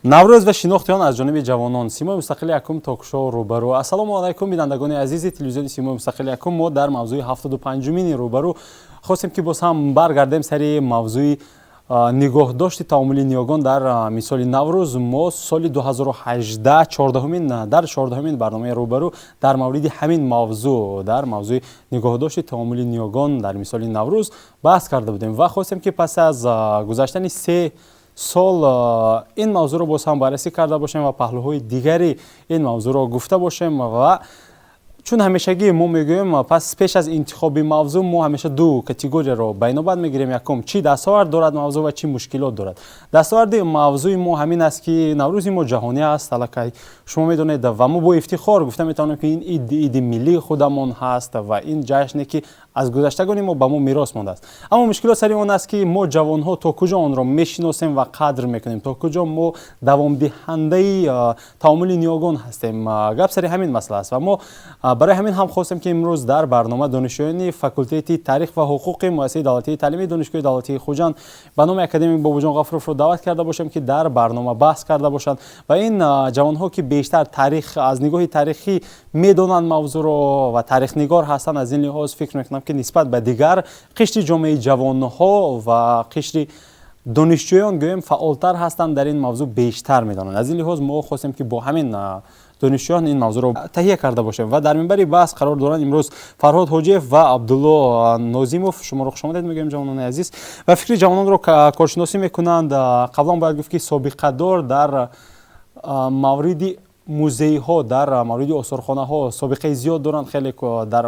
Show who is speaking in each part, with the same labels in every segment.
Speaker 1: Наврӯз ва шинохти он аз ҷониби ҷавонон. Симои мустақили якум, ток-шоу «Рӯбарӯ». Ассалому алайкум, бинандагони азизи телевизиони Симои мустақили якум. Мо дар мавзӯи 75-умини «Рӯбарӯ» хостем, ки боз ҳам баргардем сари мавзӯи нигоҳдошти таомули ниёгон дар мисоли Наврӯз. Мо соли 2018 14-умин, дар 14-умин барномаи «Рӯбарӯ» дар мавриди ҳамин мавзӯъ, дар мавзӯи нигоҳдошти таомули ниёгон дар мисоли Наврӯз баҳс карда будем ва хостем, ки пас аз гузаштани 3 сол ин мавзӯъро боз ҳам баррасӣ карда бошем ва паҳлӯҳои дигари ин мавзӯъро гуфта бошем. Ва чун ҳамешагӣ мо мегӯем, пас пеш аз интихоби мавзӯъ мо ҳамеша ду категорияро ба инобат мегирем. Якум, чӣ дастовард дорад мавзӯъ ва чӣ мушкилот дорад. Дастоварди мавзӯи мо ҳамин аст, ки Наврӯзи мо ҷаҳонӣ аст, аллакай шумо медонед, ва мо бо ифтихор гуфта метавонем, ки ин ид иди миллии худамон ҳаст ва ин ҷашне, ки аз гузаштагони мо ба мо мерос мондааст. Аммо мушкилот сари он аст, ки мо, ҷавонҳо, то куҷо онро мешиносем ва қадр мекунем, то куҷо мо давомдиҳандаи таомули ниёгон ҳастем. Гап сари ҳамин масъала аст ва мо барои ҳамин ҳам хостем, ки имрӯз дар барнома донишҷӯёни факултети таърих ва ҳуқуқи Муассисаи давлатии таълимии Донишгоҳи давлатии Хуҷанд ба номи академик Бобоҷон Ғафуровро даъват карда бошем, ки дар барнома баҳс карда бошанд. Ва ин ҷавонҳо, ки бештар таърих аз нигоҳи таърихӣ медонанд мавзӯъро ва таърихнигор ҳастанд, аз ин лиҳоз фикр мекунам, ки нисбат ба дигар қишри ҷомеаи ҷавонҳо ва қишри донишҷӯён, гӯем, фаъолтар ҳастанд, дар ин мавзӯъ бештар медонанд. Аз ин лиҳоз мо хостем, ки бо ҳамин донишҷӯён ин мавзӯъро таҳия карда бошем ва дар минбари баҳс қарор доранд имрӯз Фарҳод Ҳоҷиев ва Абдулло Нозимов. Шуморо хушомадед мегӯем, ҷавонони азиз. Ва фикри ҷавононро коршиносӣ мекунанд. Қаблан бояд гуфт, ки собиқадор дар мавриди музейҳо, дар мавриди осорхонаҳо собиқаи зиёд доранд. Хеле дар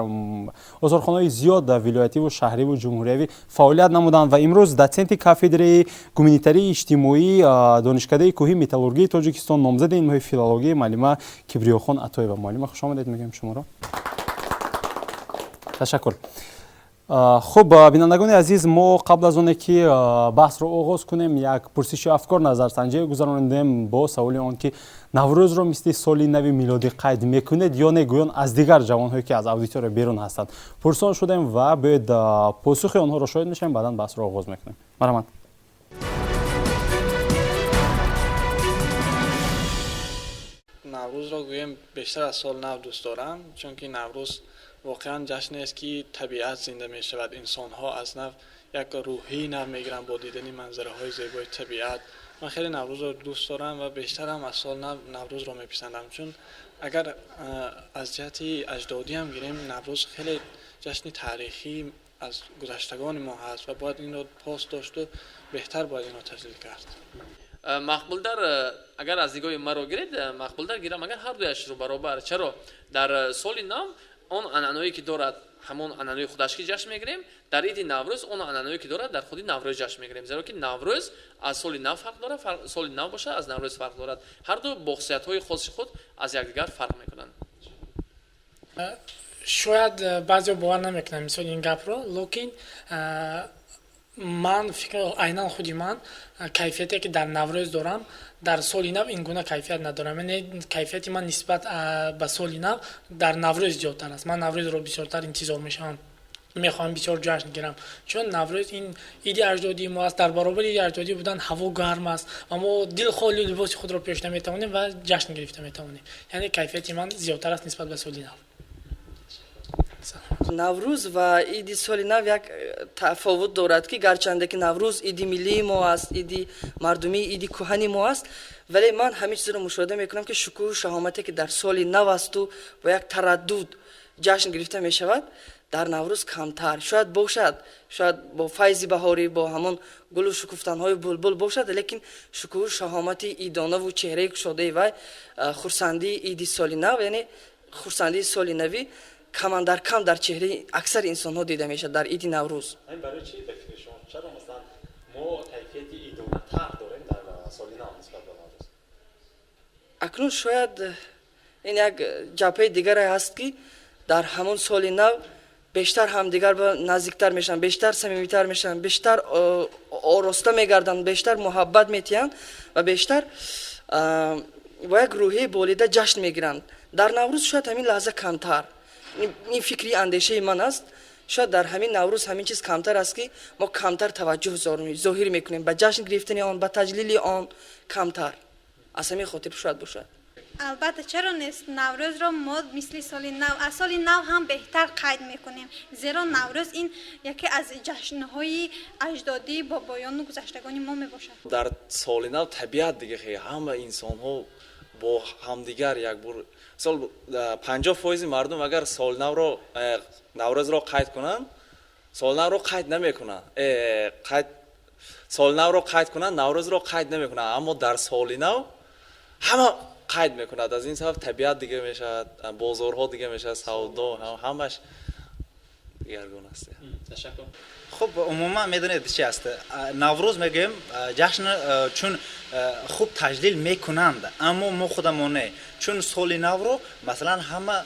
Speaker 1: осорхонаҳои зиёд, вилоятиву шаҳриву ҷумҳуриявӣ фаъолият намуданд ва имрӯз дотсенти кафедраи гуманитарии иҷтимоӣ Донишкадаи кӯҳи металлургии Тоҷикистон, номзади илмҳои филологӣ, муаллима Кибриёхон Атоева. Муаллима, хушомадед мегӯем шуморо. Ташаккур. Хуб, бинандагони азиз, мо қабл аз оне ки баҳсро оғоз кунем, як пурсиши афкор, назарсанҷие гузаронидем бо саволи он ки Наврӯзро мисли соли нави милодӣ қайд мекунед ё не. Гӯён аз дигар ҷавонҳое, ки аз аудитория берун ҳастанд, пурсон шудем ва биёед, посухи онҳоро шоҳид мешавем, баъдан баҳсро оғоз мекунем. Марҳамат.
Speaker 2: Наврӯзро, гӯем, бештар аз соли нав дӯст дорам, чунки Наврӯз воқеан ҷашнест, ки табиат зинда мешавад, инсонҳо аз нав як рӯҳии нав мегиранд бо дидани манзараҳои зебои табиат. Ман хеле Наврӯзро дӯст дорам ва бештарам аз соли нав Наврӯзро меписандам, чун агар аз ҷиҳати аҷдодиам гирем, Наврӯз хеле ҷашни таърихӣ аз гузаштагони мо ҳаст ва бояд инро пос дошту беҳтар бояд инро таҷлил кард.
Speaker 3: Мақбулдар, агар аз нигоҳи маро гиред, мақбулдар гирам, агар ҳардуяшро баробар. Чаро? Дар соли нав он анъаное, ки дорад, ҳамон анъанаи худаш ки ҷашн мегирем, дар иди Наврӯз он анъаное, ки дорад, дар худи Наврӯз ҷашн мегирем, зеро ки Наврӯз аз соли нав фарқ дорад, соли нав бошад, аз Наврӯз фарқ дорад. Ҳарду бо хусусиятҳои хоси худ аз якдигар фарқ мекунанд.
Speaker 4: Шояд баъзеҳо бовар намекунанд, мисол, ин гапро, лекин ман фикр, айнан худи ман кайфияте, ки дар Наврӯз дорам, дар соли нав ин гуна кайфият надорам. Яъне кайфияти ман нисбат ба соли нав дар Наврӯз зиёдтар аст. Ман Наврӯзро бисёртар интизор мешавам, мехоҳам бисёр ҷашн гирам, чун Наврӯз ин иди аҷдодии мо аст. Дар баробари иди аҷдодӣ будан, ҳаво гарм аст ва мо дилхоҳ либоси худро пӯшида метавонем ва ҷашн гирифта метавонем. Яъне кайфияти ман зиёдтар аст нисбат ба соли нав.
Speaker 5: Наврӯз ва иди соли нав як тафовут дорад, ки гарчанде ки Наврӯз иди миллии мо аст, иди мардумӣ, иди кӯҳани мо аст, вале ман ҳамин чизро мушоҳида мекунам, ки шукӯҳу шаҳомате, ки дар соли нав асту бо як тараддуд ҷашн гирифта мешавад, дар Наврӯз камтар шояд бошад. Шояд бо файзи баҳорӣ, бо ҳамон гулу шукуфтанҳои булбул бошад, лекин шукӯҳу шаҳомати идонаву чеҳраи кушодаи вай, хурсандии иди соли нав, яъне хурсандии соли навӣ камандар кам дар чеҳраи аксари инсонҳо дида мешавад дар иди Наврӯз.
Speaker 1: Барои чӣ, ба фикри шумо, чаро, масалан, мо кайфияти идонатар дорем дар соли нав нисбат ба Наврӯз?
Speaker 5: Акнун шояд ин як ҷабҳаи дигаре ҳаст, ки дар ҳамон соли нав бештар ҳамдигар ба наздиктар мешаванд, бештар самимитар мешаванд, бештар ороста мегарданд, бештар муҳаббат метиҳанд ва бештар бо як рӯҳияи болида ҷашн мегиранд. Дар Наврӯз шояд ҳамин лаҳза камтар. Ин фикри андешаи ман аст. Шояд дар ҳамин Наврӯз ҳамин чиз камтар аст, ки мо камтар таваҷҷӯҳ зоҳир мекунем ба ҷашн гирифтани он, ба таҷлили он камтар. Аз ҳамин хотир шояд бошад.
Speaker 6: Албатта, чаро нест? Наврӯзро мо мисли соли нав, аз соли нав ҳам беҳтар қайд мекунем, зеро Наврӯз ин яке аз ҷашнҳои аҷдодии бобоёну гузаштагони мо мебошад.
Speaker 7: Дар соли нав табиат дига хе, ҳама инсонҳо бо ҳамдигар як бор. Мисол, 50% мардум агар соли навро, Наврӯзро қайд кунанд, соли навро қайд намекунанд, қайд соли навро қайд кунанд, Наврӯзро қайд намекунанд, аммо дар соли нав ҳама қайд мекунад. Аз ин сабаб табиат дига мешавад, бозорҳо дига мешавад, савдо ҳамаш дигаргун аст.
Speaker 3: Ташаккур.
Speaker 8: Хуб, умуман медонед чи аст? Наврӯз мегӯем, ҷашн чун хуб таҷлил мекунанд, аммо мо худамон не, чун соли навро масалан ҳама,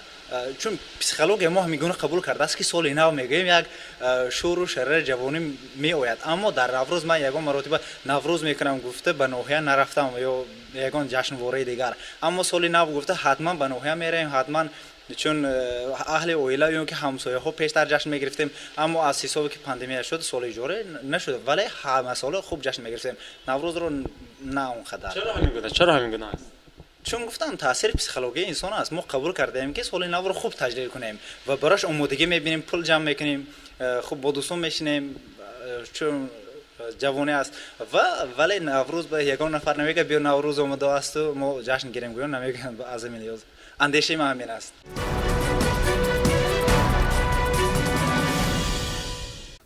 Speaker 8: чун психология мо ҳамин гуна қабул кардааст, ки соли нав мегӯем, як шӯру шарари ҷавонӣ меояд. Аммо дар Наврӯз ман ягон маротиба Наврӯз мекунам гуфта ба ноҳия нарафтам ё ягон ҷашнвораи дигар, аммо соли нав гуфта ҳатман ба ноҳия меравем, ҳатман, чун аҳли оила ё ки ҳамсояҳо пештар ҷашн мегирифтем. Аммо аз ҳисобе ки пандемия шуд, соли ҷорӣ нашуд, вале ҳамасола хуб ҷашн мегирифтем Наврӯзро, на он қадар.
Speaker 1: Чаро ҳамин гуна, чаро ҳамин гуна аст?
Speaker 8: Чун гуфтам, таъсири психологияи инсон аст. Мо қабул кардаем, ки соли навро хуб таҷлил кунем ва барош омодагӣ мебинем, пул ҷамъ мекунем, хуб бо дӯстон мешинем, чун ҷавонӣ аст. Ва вале Наврӯз ба ягон нафар намегӯяд: «Биё, Наврӯз омадаасту мо ҷашн гирем», гӯё намегӯянд. Аз ҳамин лиҳоз андешаи ман ҳамин аст.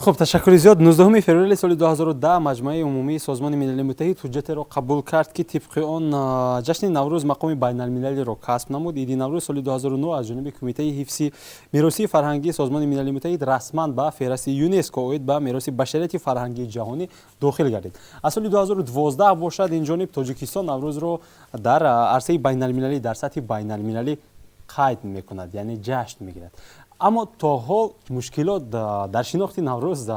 Speaker 1: Хуб, ташаккури зиёд. 19 феврали соли 2010 Маҷмӯаи умумии Созмони Милали Муттаҳид ҳуҷҷатеро қабул кард, ки тибқи он ҷашни Наврӯз мақоми байналмилалиро касб намуд. Иди Наврӯз соли 2009 аз ҷониби Кумитаи ҳифзи меросии фарҳангии Созмони Милали Муттаҳид расман ба феҳрасти ЮНЕСКО оид ба мероси башарияти фарҳангии ҷаҳонӣ дохил гардид. Аз соли 2012 бошад, ин ҷониб Тоҷикистон Наврӯзро дар арсаи байналмилалӣ, дар сатҳи байналмилалӣ қайд мекунад, яъне ҷашн мегирад. Аммо то ҳол мушкилот дар шинохти Наврӯз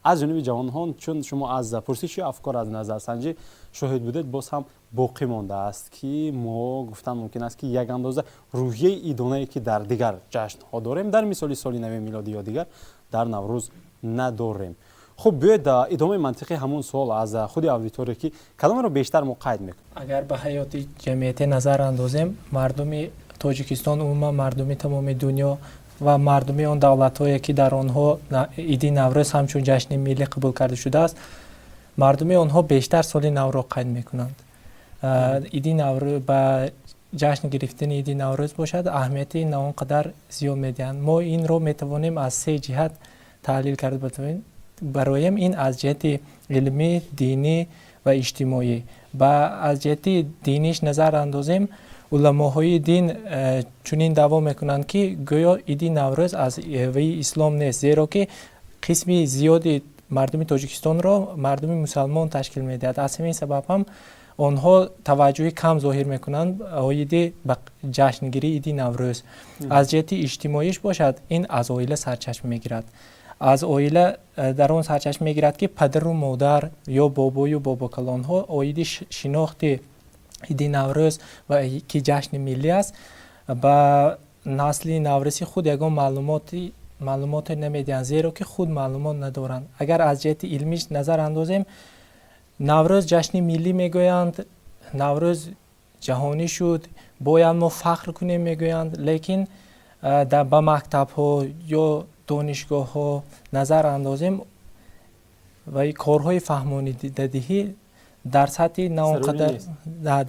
Speaker 1: аз ҷониби ҷавонҳо, чун шумо аз пурсиши афкор, аз назарсанҷӣ шоҳид будед, боз ҳам боқӣ мондааст, ки мо гуфтан мумкин аст, ки як андоза рӯҳияи идонае, ки дар дигар ҷашнҳо дорем, дар мисоли соли нави милодӣ ё дигар, дар Наврӯз надорем. Хуб, биёед идомаи мантиқи ҳамун суол аз худи аудитория, ки кадомеро бештар мо қайд мекунем?
Speaker 9: Агар ба ҳаёти ҷамъиятӣ назар андозем, мардуми Тоҷикистон, умуман мардуми тамоми дунё ва мардуми он давлатҳое, ки дар онҳо иди Наврӯз ҳамчун ҷашни миллӣ қабул карда шудааст, мардуми онҳо бештар соли навро қайд мекунанд. Иди Наврӯз, ба ҷашн гирифтани иди Наврӯз бошад, аҳамияти на он қадар зиёд медиҳанд. Мо инро метавонем аз се ҷиҳат таҳлил карда битавонем бароем: ин аз ҷиҳати илмӣ, динӣ ва иҷтимоӣ. Ба аз ҷиҳати диниш назар андозем, уламоҳои дин чунин даъво мекунанд, ки гӯё иди Наврӯз аз ваи ислом нест, зеро ки қисми зиёди мардуми Тоҷикистонро мардуми мусалмон ташкил медиҳад. Аз ҳамин сабаб ҳам онҳо таваҷҷӯҳи кам зоҳир мекунанд оиди ба ҷашнгирии иди Наврӯз. Аз ҷиҳати иҷтимоиш бошад, ин аз оила сарчашма мегирад. Аз оила дар он сарчашма мегирад, ки падару модар ё бобою бобокалонҳо оиди шинохти иди Наврӯз ва ки ҷашни миллӣ аст, ба насли навраси худ ягон маълумоте намедиҳанд, зеро ки худ маълумот надоранд. Агар аз ҷиҳати илмиш назар андозем, Наврӯз ҷашни миллӣ мегӯянд, Наврӯз ҷаҳонӣ шуд, бояд мо фахр кунем мегӯянд, лекин ба мактабҳо ё донишгоҳҳо назар андозем ва корҳои фаҳмонидадиҳӣ дар сатҳи на он қадар,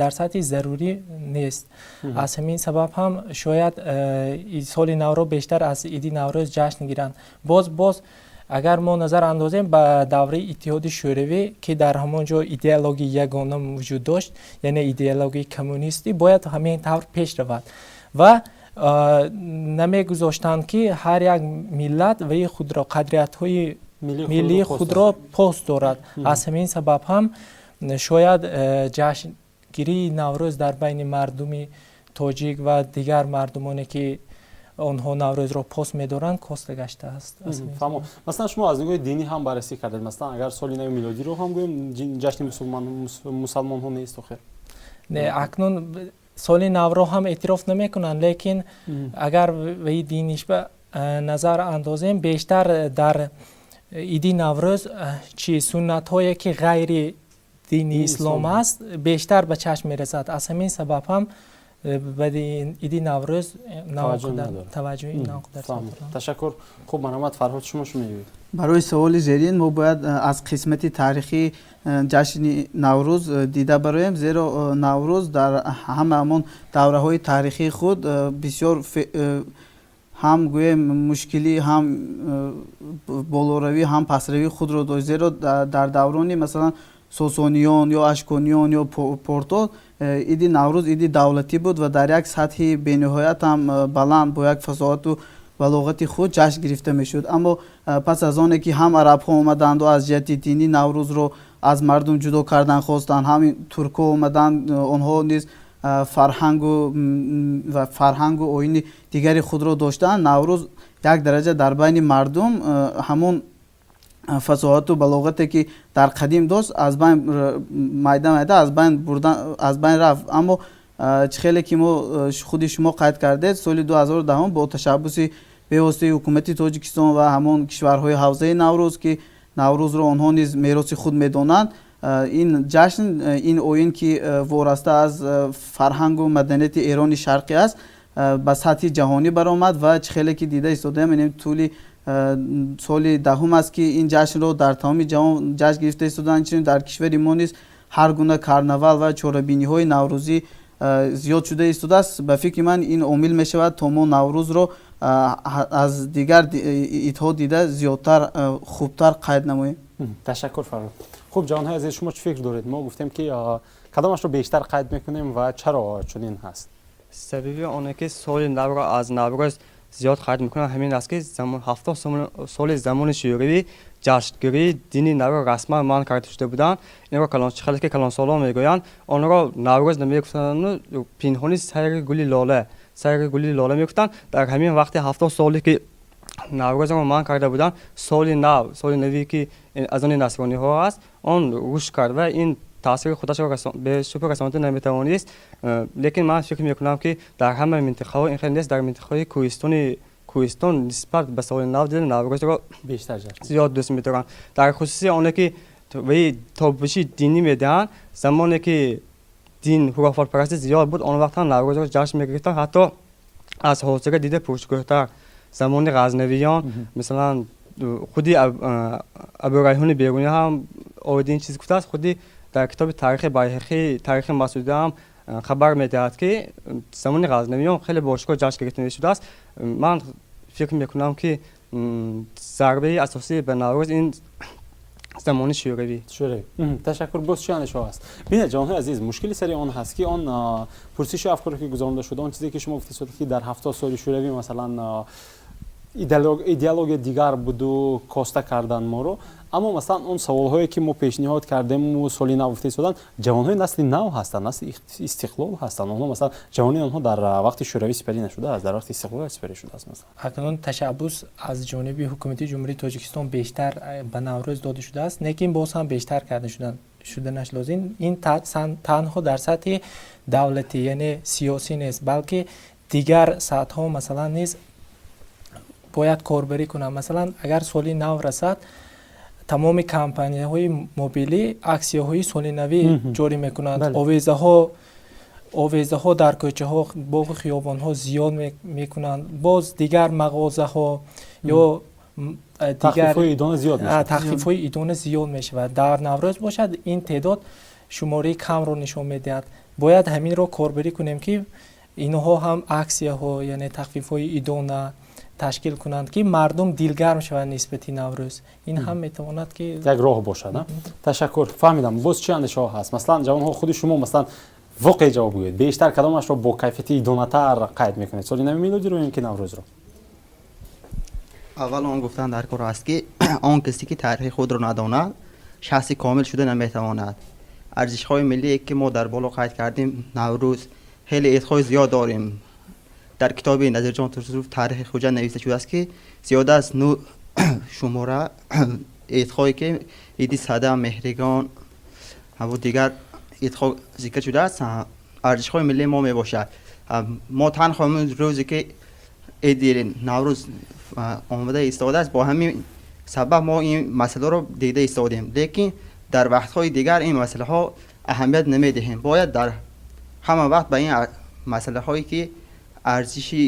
Speaker 9: дар сатҳи зарурӣ нест. Аз ҳамин сабаб ҳам шояд соли навро бештар аз иди Наврӯз ҷашн гиранд. Боз агар мо назар андозем ба давраи Иттиҳоди Шӯравӣ, ки дар ҳамон ҷо идеологияи ягона вуҷуд дошт, яъне идеологияи коммунистӣ, бояд ҳамин тавр пеш равад ва намегузоштанд, ки ҳар як миллат ваи худро, қадриятҳои миллии худро пос дорад. Аз ҳамин сабаб ҳам шояд ҷашнгирии Наврӯз дар байни мардуми тоҷик ва дигар мардумоне, ки онҳо Наврӯзро пос медоранд, коста гаштааст.
Speaker 1: Фаҳмо. Масалан, шумо аз нигоҳи динӣ ҳам баррасӣ кардед. Масалан, агар соли нави милодиро ҳам гӯем, ҷашни мусалмонҳо нест охир?
Speaker 9: Не, акнун соли навро ҳам эътироф намекунанд, лекин агар ваи диниш ба назар андозем, бештар дар иди Наврӯз чи суннатҳое, ки ғайри Дини ислом аст, бештар ба чашм мерасад. Аз ҳамин сабаб ҳам ба иди Наврӯз таваҷҷӯҳи наонқадар.
Speaker 1: Ташаккур. Хуб, марҳамат, Фарҳод, шумо чӣ мегӯед?
Speaker 10: Барои саволи зерин мо бояд аз қисмати таърихии ҷашни Наврӯз дида бароем, зеро Наврӯз дар ҳама ҳамон давраҳои таърихии худ бисёр ҳам, гӯем, мушкилӣ, ҳам болоравӣ, ҳам пастравии худро дошт. Зеро дар даврони, масалан, Сосониён ё Ашкониён ё Порто иди Наврӯз иди давлатӣ буд ва дар як сатҳи бениҳоят ҳам баланд, бо як фасоҳату балоғати худ ҷашн гирифта мешуд. Аммо пас аз оне ки ҳам арабҳо омаданду аз ҷиҳати динӣ Наврӯзро аз мардум ҷудо кардан хостанд, ҳам туркҳо омаданд, онҳо низ фарҳангу оини дигари худро доштанд, Наврӯз як дараҷа дар байни мардум ҳамон фасоҳату балоғате ки дар қадим дошт, аз байн майда майда аз байн рафт. Аммо чӣ хеле ки мо худи шумо қайд кардед, соли 2010 бо ташаббуси бевоситаи ҳукумати Тоҷикистон ва ҳамон кишварҳои ҳавзаи Наврӯз, ки Наврӯзро онҳо низ мероси худ медонанд, ин ҷашн, ин оин, ки вораста аз фарҳангу маданияти Эрони Шарқӣ аст, ба сатҳи ҷаҳонӣ баромад. Ва чӣ хеле ки дида истодаем, тӯли соли 10-ум аст, ки ин ҷашнро дар тамоми ҷаҳон ҷашн гирифта истодаанд. Инчунин дар кишвари мо низ ҳар гуна карнавал ва чорабиниҳои наврӯзӣ зиёд шуда истодааст. Ба фикри ман, ин омил мешавад, то мо Наврӯзро аз дигар идҳо дида зиёдтар, хубтар қайд намоем.
Speaker 1: Ташаккур, Фарҳод. Хуб, ҷавонҳои азиз, шумо чӣ фикр доред? Мо гуфтем, ки кадомашро бештар қайд мекунем ва чаро чунин ҳаст?
Speaker 11: Сабаби оне ки соли навро аз Наврӯз зиёд қайд мекунанд, ҳамин аст, ки 70 соли замони Шӯравӣ ҷашнгирии дини навро расман манъ карда шуда буданд. Инро хеле ки калонсолон мегӯянд, онро Наврӯз намегуфтанду пинҳони сайри гули лола, сайри гули лола мегуфтанд. Дар ҳамин вақти 70 соле ки Наврӯзро манъ карда буданд, соли нав, соли наве ки аз они насрониҳо аст, он рушд кард ва ин таъсири худашро бешубҳа расонида наметавонист. Лекин ман фикр мекунам, ки дар ҳама минтақаҳо ин хел нест. Дар минтақаҳои кӯҳистони кӯҳистон нисбат ба соли нав дида Наврӯзро зиёд дӯст медоранд, дар хусуси оне ки ваи тобиши динӣ медиҳанд. Замоне ки дин, хурофотпарастӣ зиёд буд, он вақт ҳам Наврӯзро ҷашн мегирифтанд, ҳатто аз ҳозира дида пуршукӯҳтар. Замони Ғазнавиён, масалан, худи Абурайҳони Берунӣ ҳам оиди ин чиз гуфтааст. Худи дар китоби Таърихи Байҳақӣ, Таърихи Масудӣ ҳам хабар медиҳад, ки замони Ғазнавиён хеле бошукӯҳ ҷашн гирифта мешудааст. Ман фикр мекунам, ки зарбаи асосӣ ба Наврӯз ин замони Шӯравӣ.
Speaker 1: Шӯравӣ. Ташаккур. Боз чӣ андешаҳо ҳаст? Бинед, ҷавонҳои азиз, мушкили сари он ҳаст, ки он пурсиши афкоре ки гузаронда шуда, он чизе ки шумо гуфтед, ки дар 70 соли Шӯравӣ, масалан, идеология дигар буду коста кардан моро. Аммо, масалан, он саволҳое ки мо пешниҳод кардему соли нав гуфта истоданд, ҷавонҳои насли нав ҳастанд, насли истиқлол ҳастанд. Онҳо, масалан, ҷавонии онҳо дар вақти Шӯравӣ сипарӣ нашудааст, дар вақти истиқлол сипарӣ шудааст, масалан.
Speaker 9: Акнун ташаббус аз ҷониби ҳукумати Ҷумҳурии Тоҷикистон бештар ба Наврӯз дода шудааст, лекин боз ҳам бештар карда шуданаш лозим. Ин танҳо дар сатҳи давлатӣ, яъне сиёсӣ нест, балки дигар сатҳҳо, масалан, низ бояд корбарӣ кунанд. Масалан, агар соли нав расад, тамоми компанияҳои мобилӣ аксияҳои солинавӣ ҷорӣ мекунанд, овезаҳо дар кӯчаҳо, боғу хиёбонҳо зиёд мекунанд, боз дигар мағозаҳо ё тахфифҳои идона зиёд мешавад. Дар Наврӯз бошад, ин теъдод шумораи камро нишон медиҳад. Бояд ҳаминро корбарӣ кунем, ки инҳо ҳам аксияҳо, яъне тахфифҳои идона ташкил кунанд, ки мардум дилгарм шаванд нисбати Наврӯз. Ин ҳам метавонад ки
Speaker 1: як роҳ бошад. Ташаккур, фаҳмидам. Боз чӣ андешаҳо ҳаст? Масалан, ҷавонҳо, худи шумо, масалан, воқеъ ҷавоб гӯед: бештар кадомашро бо кайфияти идонатар қайд мекунед, соли нави милодиро ё ки Наврӯзро?
Speaker 12: Аввал он гуфтан дар кор аст, ки он касе ки таърихи худро надонад, шахси комил шуда наметавонад. Арзишҳои миллие ки мо дар боло қайд кардем, Наврӯз, хеле идҳои зиёд дорем. Дар китоби Назирҷон Турсунов «Таърихи Хуҷанд» нависта шудааст, ки зиёда аз ну шумора идҳое ки иди Сада, Меҳригон ва дигар идҳо зикр шудааст, арзишҳои миллии мо мебошад. Мо танҳо рӯзе ки иди Наврӯз омада истодааст, бо ҳамин сабаб мо ин масъаларо дида истодем, лекин Дар вақтҳои дигар ин масъалаҳо аҳамият намедиҳем. Бояд дар ҳама вақт ба ин масъалаҳое ки арзиши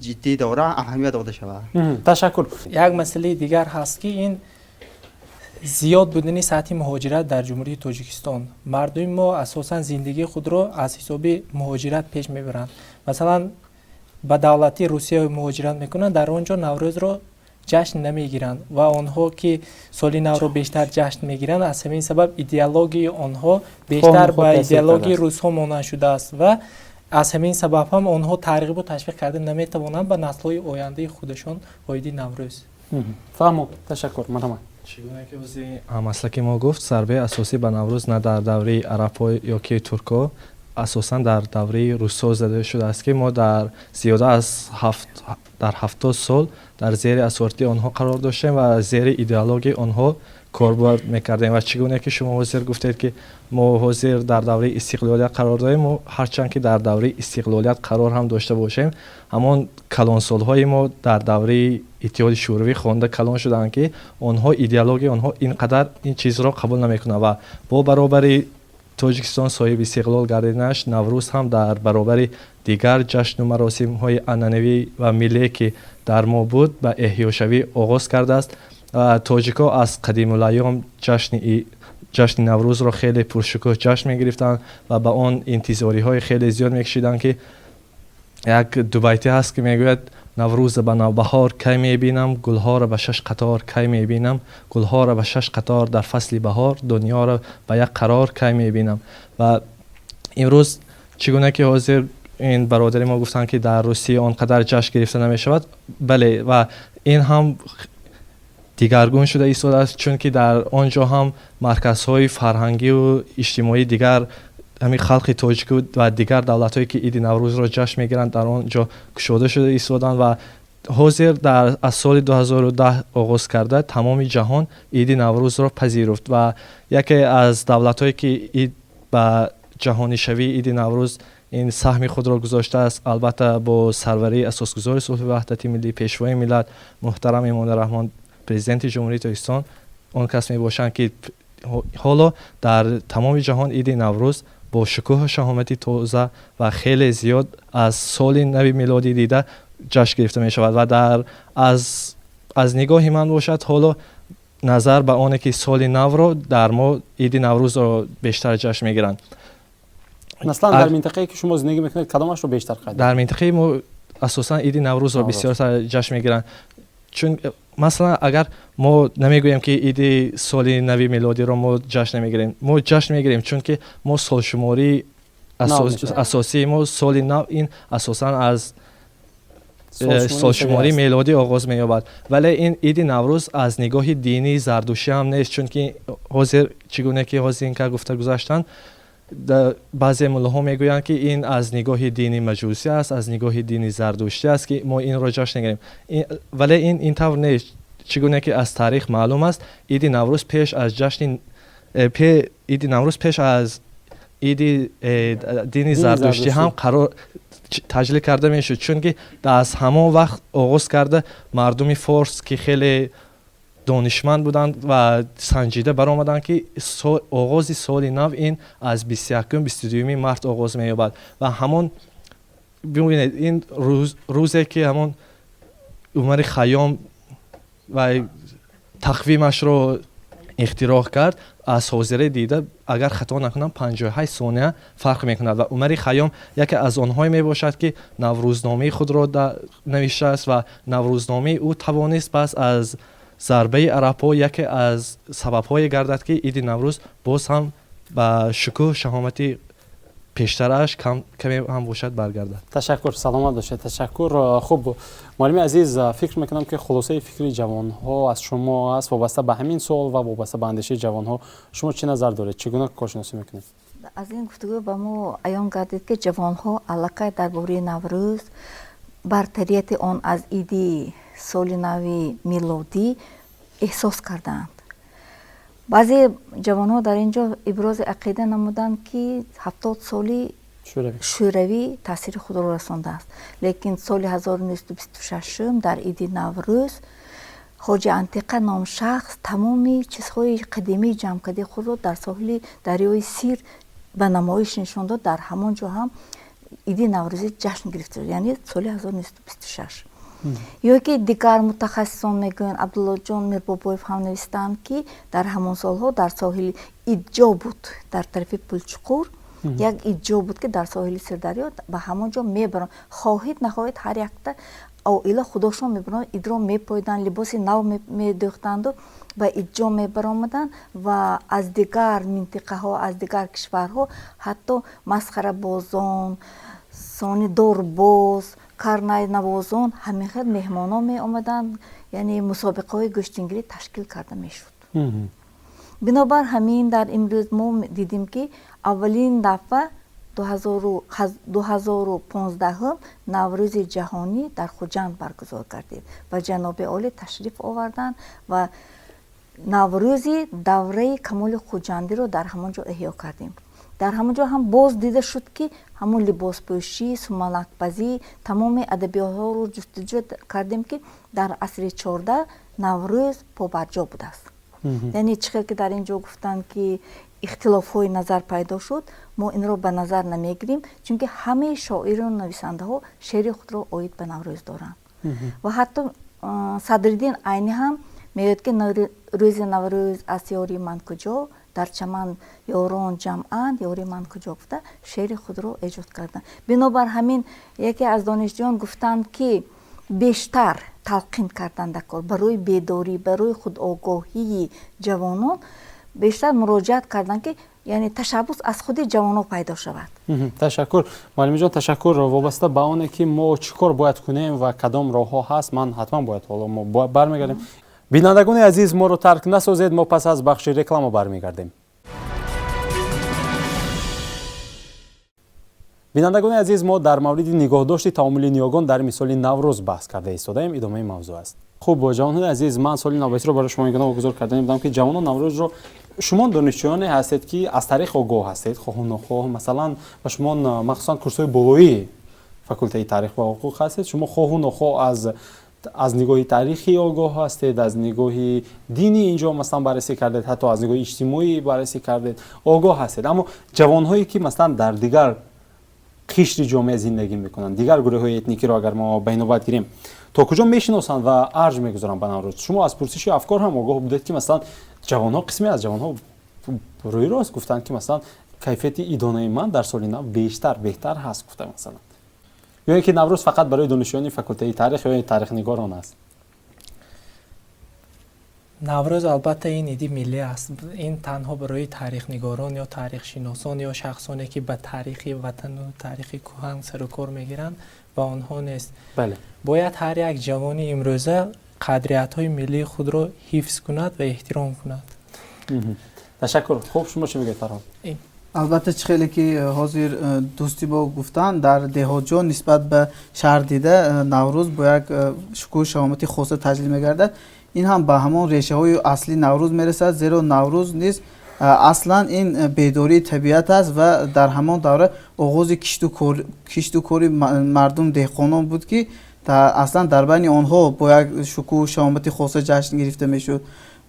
Speaker 12: ҷиддӣ дорад, аҳамият дода шавад.
Speaker 1: Ташаккур.
Speaker 9: Як масъалаи дигар ҳаст, ки ин зиёд будани сатҳи муҳоҷират дар Ҷумҳурии Тоҷикистон. Мардуми мо асосан зиндагии худро аз ҳисоби муҳоҷират пеш мебаранд. Масалан, ба давлати Русия муҳоҷират мекунанд, дар он ҷо Наврӯзро ҷашн намегиранд ва онҳо ки соли навро бештар ҷашн мегиранд, аз ҳамин сабаб идеологияи онҳо бештар ба идеологияи русҳо монанд шудааст ва аз ҳамин сабаб ҳам онҳо тарғибу ташвиқ карда наметавонанд ба наслҳои ояндаи худашон оиди Наврӯз.
Speaker 1: Фаҳмо, ташаккур, марҳамат.
Speaker 13: Чӣ гуна ки ози ҳамаслаки мо гуфт, зарбаи асосӣ ба Наврӯз на дар давраи арабҳо ё ки туркҳо, асосан дар давраи русҳо зада шудааст, ки мо дар зиёда аз дар 70 сол дар зери асорати онҳо қарор доштем ва зери идеологияи онҳо корбар мекардем. Ва чӣ гуна ки шумо ҳозир гуфтед, ки мо ҳозир дар давраи истиқлолият қарор дорем, мо ҳарчанд ки дар давраи истиқлолият қарор ҳам дошта бошем, ҳамон калонсолҳои мо дар давраи Иттиҳоди Шӯравӣ хонда калон шуданд, ки онҳо идеологияи онҳо ин қадар ин чизро қабул намекунанд. Ва бо баробари Тоҷикистон соҳиби истиқлол гардиданаш, Наврӯз ҳам дар баробари дигар ҷашну маросимҳои анъанавӣ ва миллие, ки дар мо буд, ба эҳёшавӣ оғоз кардааст. Тоҷикҳо аз қадимулайём ҷашни Наврӯзро хеле пуршукӯҳ ҷашн мегирифтанд ва ба он интизориҳои хеле зиёд мекашиданд, ки як дубайтӣ ҳаст, ки мегӯяд: «Наврӯза ба навбаҳор кай мебинам, гулҳоро ба шаш қатор кай мебинам, гулҳоро ба шаш қатор дар фасли баҳор, дунёро ба як қарор кай мебинам». Ва имрӯз, чӣ гуна ки ҳозир ин бародари мо гуфтанд, ки дар Русия он қадар ҷашн гирифта намешавад, бале, ва ин ҳам дигаргун шуда истодааст, чунки дар он ҷо ҳам марказҳои фарҳангию иҷтимоии дигар ҳамин халқи тоҷику ва дигар давлатҳое, ки иди Наврӯзро ҷашн мегиранд, дар он ҷо кушода шуда истоданд. Ва ҳозир аз соли 2010 оғоз карда тамоми ҷаҳон иди Наврӯзро пазируфт. Ва яке аз давлатҳое, ки ид ба ҷаҳонишавии иди Наврӯз ин саҳми худро гузоштааст, албатта, бо сарварии асосгузори сулҳу ваҳдати миллӣ, Пешвои миллат муҳтарам Эмомалӣ Раҳмон, Президенти Ҷумҳурии Тоҷикистон, он кас мебошанд, ки ҳоло дар тамоми ҷаҳон иди Наврӯз бо шукӯҳу шаҳомати тоза ва хеле зиёд аз соли нави милодӣ дида ҷашн гирифта мешавад. Ва дар аз нигоҳи ман бошад, ҳоло назар ба оне ки соли навро дар мо иди Наврӯзро бештар ҷашн мегиранд.
Speaker 1: Масалан, дар минтақае ки шумо зиндагӣ мекунед, кадомашро бештар қайд?
Speaker 13: Дар минтақаи мо асосан иди Наврӯзро бисёртар ҷашн мегиранд, чун масалан, агар мо намегӯем, ки иди соли нави милодиро мо ҷашн намегирем, мо ҷашн мегирем, чунки мо солшумории асосии мо соли нав ин асосан аз солшумории мелодӣ оғоз меёбад. Вале ин иди Наврӯз аз нигоҳи динии зардушӣ ҳам нест, чунки ҳозир, чӣ гуна ки ҳозир инка гуфта гузаштанд, баъзе муллоҳо мегӯянд, ки ин аз нигоҳи дини маҷусӣ аст, аз нигоҳи дини зардуштӣ аст, ки мо инро ҷашн мегирем. Вале ин тавр нест. Чӣ гуна ки аз таърих маълум аст, иди Наврӯз пеш аз ҷашни иди Наврӯз пеш аз иди дини зардуштӣ ҳам қарор таҷлил карда мешуд, чунки аз ҳамон вақт оғоз карда мардуми форс, ки хеле донишманд буданд ва санҷида баромаданд, ки оғози соли нав ин аз 21-ум, 22-юми март оғоз меёбад. Ва ҳамон, бибинед, ин рӯзе ки ҳамон Умари Хайём ва тақвимашро ихтироъ кард, аз ҳозира дида, агар хато накунам, 58 сония фарқ мекунад. Ва Умари Хайём яке аз онҳое мебошад, ки Наврӯзномаи худро навиштааст ва Наврӯзномаи ӯ тавонист пас аз зарбаи арабҳо яке аз сабабҳое гардад, ки иди Наврӯз боз ҳам ба шукӯҳ шаҳомати пештарааш каме ҳам бошад баргардад.
Speaker 1: Ташаккур, саломат бошед, ташаккур. Хуб, муаллими азиз, фикр мекунам, ки хулосаи фикри ҷавонҳо аз шумо аст. Вобаста ба ҳамин суол ва вобаста ба андешаи ҷавонҳо шумо чӣ назар доред, чӣ гуна коршиносӣ мекунед?
Speaker 14: Аз ин гуфтугӯ ба мо аён гардид, ки ҷавонҳо аллакай дар бораи Наврӯз, бартарияти он аз иди соли нави милодӣ эҳсос кардаанд. Баъзе ҷавонҳо дар ин ҷо ибрози ақида намуданд, ки 70 соли Шӯравӣ таъсири худро расондааст, лекин соли 1926 дар иди Наврӯз Хоҷа Антиқа ном шахс тамоми чизҳои қадимии ҷамъкардаи худро дар соҳили дарёи Сир ба намоиш нишон дод. Дар ҳамон ҷо ҳам иди наврӯзӣ ҷашн гирифта шуд, яъне соли 1926. Ё ки дигар мутахассисон мегӯянд, Абдуллоҷон Мирбобоев ҳам навистанд, ки дар ҳамон солҳо дар соҳили идҷо буд, дар тарафи Пулчуқур як идҷо буд, ки дар соҳили Сирдарё ба ҳамон ҷо мебаранд, хоҳед нахоҳед, ҳар якта оила худошон мебаранд, идро мепоиданд, либоси нав медӯхтанду ба идҷо мебаромаданд ва аз дигар минтиқаҳо, аз дигар кишварҳо ҳатто масхарабозон, сони дорбоз, карнайнавозон, ҳамин хел меҳмонон меомаданд, яъне мусобиқаҳои гӯштингирӣ ташкил карда мешуд. Бинобар ҳамин дар имрӯз мо дидем, ки аввалин дафъа 2015-ум Наврӯзи ҷаҳонӣ дар Хуҷанд баргузор гардид ва ҷаноби олӣ ташриф оварданд ва Наврӯзи давраи Камоли Хуҷандиро дар ҳамон ҷо эҳё кардем. Дар ҳамон ҷо ҳам боз дида шуд, ки ҳамон либоспӯшӣ, сумалакпазӣ, тамоми адабиётҳоро ҷустуҷӯ кардем, ки дар асри 14 Наврӯз побарҷо будааст. Яъне чӣ хел ки дар ин ҷо гуфтанд, ки ихтилофҳои назар пайдо шуд, мо инро ба назар намегирем, чунки ҳамаи шоиру нависандаҳо шеъри худро оид ба Наврӯз доранд ва ҳатто Садриддин Айнӣ ҳам мегӯяд, ки рӯзи Наврӯз аз ёри ман куҷо, дар чаман ёрон ҷамъанд, ёри ман куҷо, гуфта шеъри худро эҷод карданд. Бинобар ҳамин яке аз донишҷӯён гуфтанд, ки бештар талқин кардан дар кор барои бедорӣ, барои худогоҳии ҷавонон бештар муроҷиат карданд, ки яъне ташаббус аз худи ҷавонон пайдо шавад.
Speaker 1: Ташаккур, муаллимиҷон, ташаккур. Вобаста ба оне ки мо чӣ кор бояд кунем ва кадом роҳҳо ҳаст, ман ҳатман бояд ҳоло мо бармегардем. Бинандагони азиз, моро тарк насозед, мо пас аз бахши реклама бармегардем. Бинандагони азиз, мо дар мавриди нигоҳдошти таомули ниёгон дар мисоли Наврӯз баҳс карда истодаем. Идомаи мавзӯъ аст. Хуб, ҷавонҳои азиз, ман соли навбатиро барои шумо ингуна гузор кардани будам, ки ҷавонон Наврӯзро, шумо донишҷӯёне ҳастед, ки аз таърих огоҳ ҳастед, хоҳу нохоҳ, масалан, ба шумо махсусан курсҳои болоии факултаи таърих ва ҳуқуқ ҳастед, шумо хоҳу нохоҳ аз нигоҳи таърихӣ огоҳ ҳастед, аз нигоҳи динӣ инҷо масалан баррасӣ кардед, ҳатто аз нигоҳи иҷтимоӣ баррасӣ кардед, огоҳ ҳастед. Аммо ҷавонҳое ки масалан дар дигар қишри ҷомеа зиндагӣ мекунанд, дигар гурӯҳҳои этникиро агар мо ба инобат гирем, то куҷо мешиносанд ва арҷ мегузоранд ба Наврӯз? Шумо аз пурсиши афкор ҳам огоҳ будед, ки масалан ҷавонҳо, қисме аз ҷавонҳо рӯи рост гуфтанд, ки масалан кайфияти идонаи ман дар соли нав бештар беҳтар ҳаст, гуфта масалан. Ё ин ки Наврӯз фақат барои донишҷӯёни факултаи таърих ё таърихнигорон аст?
Speaker 9: Наврӯз албатта ин иди миллӣ аст. Ин танҳо барои таърихнигорон ё таърихшиносон ё шахсоне, ки ба таърихи ватану таърихи кӯҳан сарукор мегиранд, ба онҳо нест. Бояд ҳар як ҷавони имрӯза қадриятҳои миллии худро ҳифз кунад ва эҳтиром кунад.
Speaker 1: Ташаккур. Хуб, шумо чӣ мегӯед, Фарҳод?
Speaker 10: Албатта, чӣ хеле ки ҳозир дӯсти мо гуфтанд, дар деҳотҷо нисбат ба шаҳр дида Наврӯз бо як шукӯҳу шаҳомати хоса таҷлил мегардад. Ин ҳам ба ҳамон решаҳои аслии Наврӯз мерасад, зеро Наврӯз низ аслан ин бедории табиат аст ва дар ҳамон давра оғози кишту кори мардум, деҳқонон буд, ки аслан дар байни онҳо бо як шукӯҳу шаҳомати хоса ҷашн гирифта мешуд.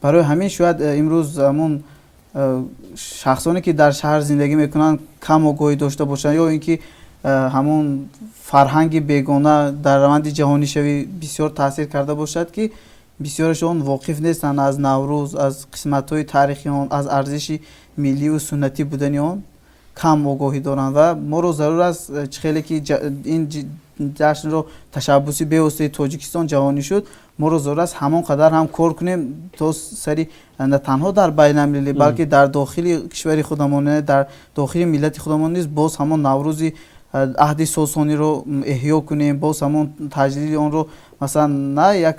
Speaker 10: Барои ҳамин шояд имрӯз ҳамон шахсоне, ки дар шаҳр зиндагӣ мекунанд, кам огоҳӣ дошта бошанд ё ин ки ҳамон фарҳанги бегона дар раванди ҷаҳонишавӣ бисёр таъсир карда бошад, ки бисёрашон воқиф нестанд аз Наврӯз, аз қисматҳои таърихи он, аз арзиши миллию суннатӣ будани он кам огоҳӣ доранд. Ва моро зарур аст, чӣ хеле ки ин ҷашнро ташаббуси бевоситаи Тоҷикистон ҷаҳонӣ шуд, моро зарур аст ҳамон қадар ҳам кор кунем, то сари на танҳо дар байналмилалӣ, балки дар дохили кишвари худамон, яъне дар дохили миллати худамон низ боз ҳамон Наврӯзи аҳди Сосониро эҳё кунем, боз ҳамон таҷлили онро, масалан, на як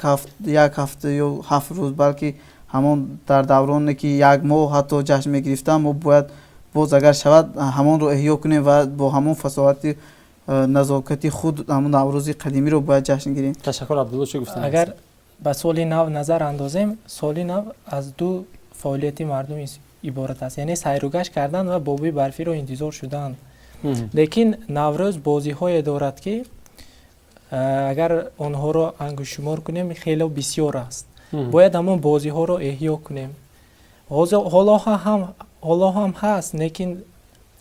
Speaker 10: ҳафта ё 7 рӯз, балки ҳамон дар давроне ки як моҳ ҳатто ҷашн мегирифтанд, мо бояд боз, агар шавад, ҳамонро эҳё кунем ва бо ҳамон фасоҳати назокати худ ҳамон Наврӯзи қадимиро бояд ҷашн гирем.
Speaker 1: Ташаккур. Абдулло, чӣ гуфтан?
Speaker 9: Агар ба соли нав назар андозем, соли нав аз ду фаъолияти мардум иборат аст, яъне сайругашт кардан ва бобои барфиро интизор шудан. Лекин Наврӯз бозиҳое дорад, ки агар онҳоро ангуштшумор кунем, хело бисёр аст. Бояд ҳамон бозиҳоро эҳё кунем. Ҳоло ҳам ҳаст, лекин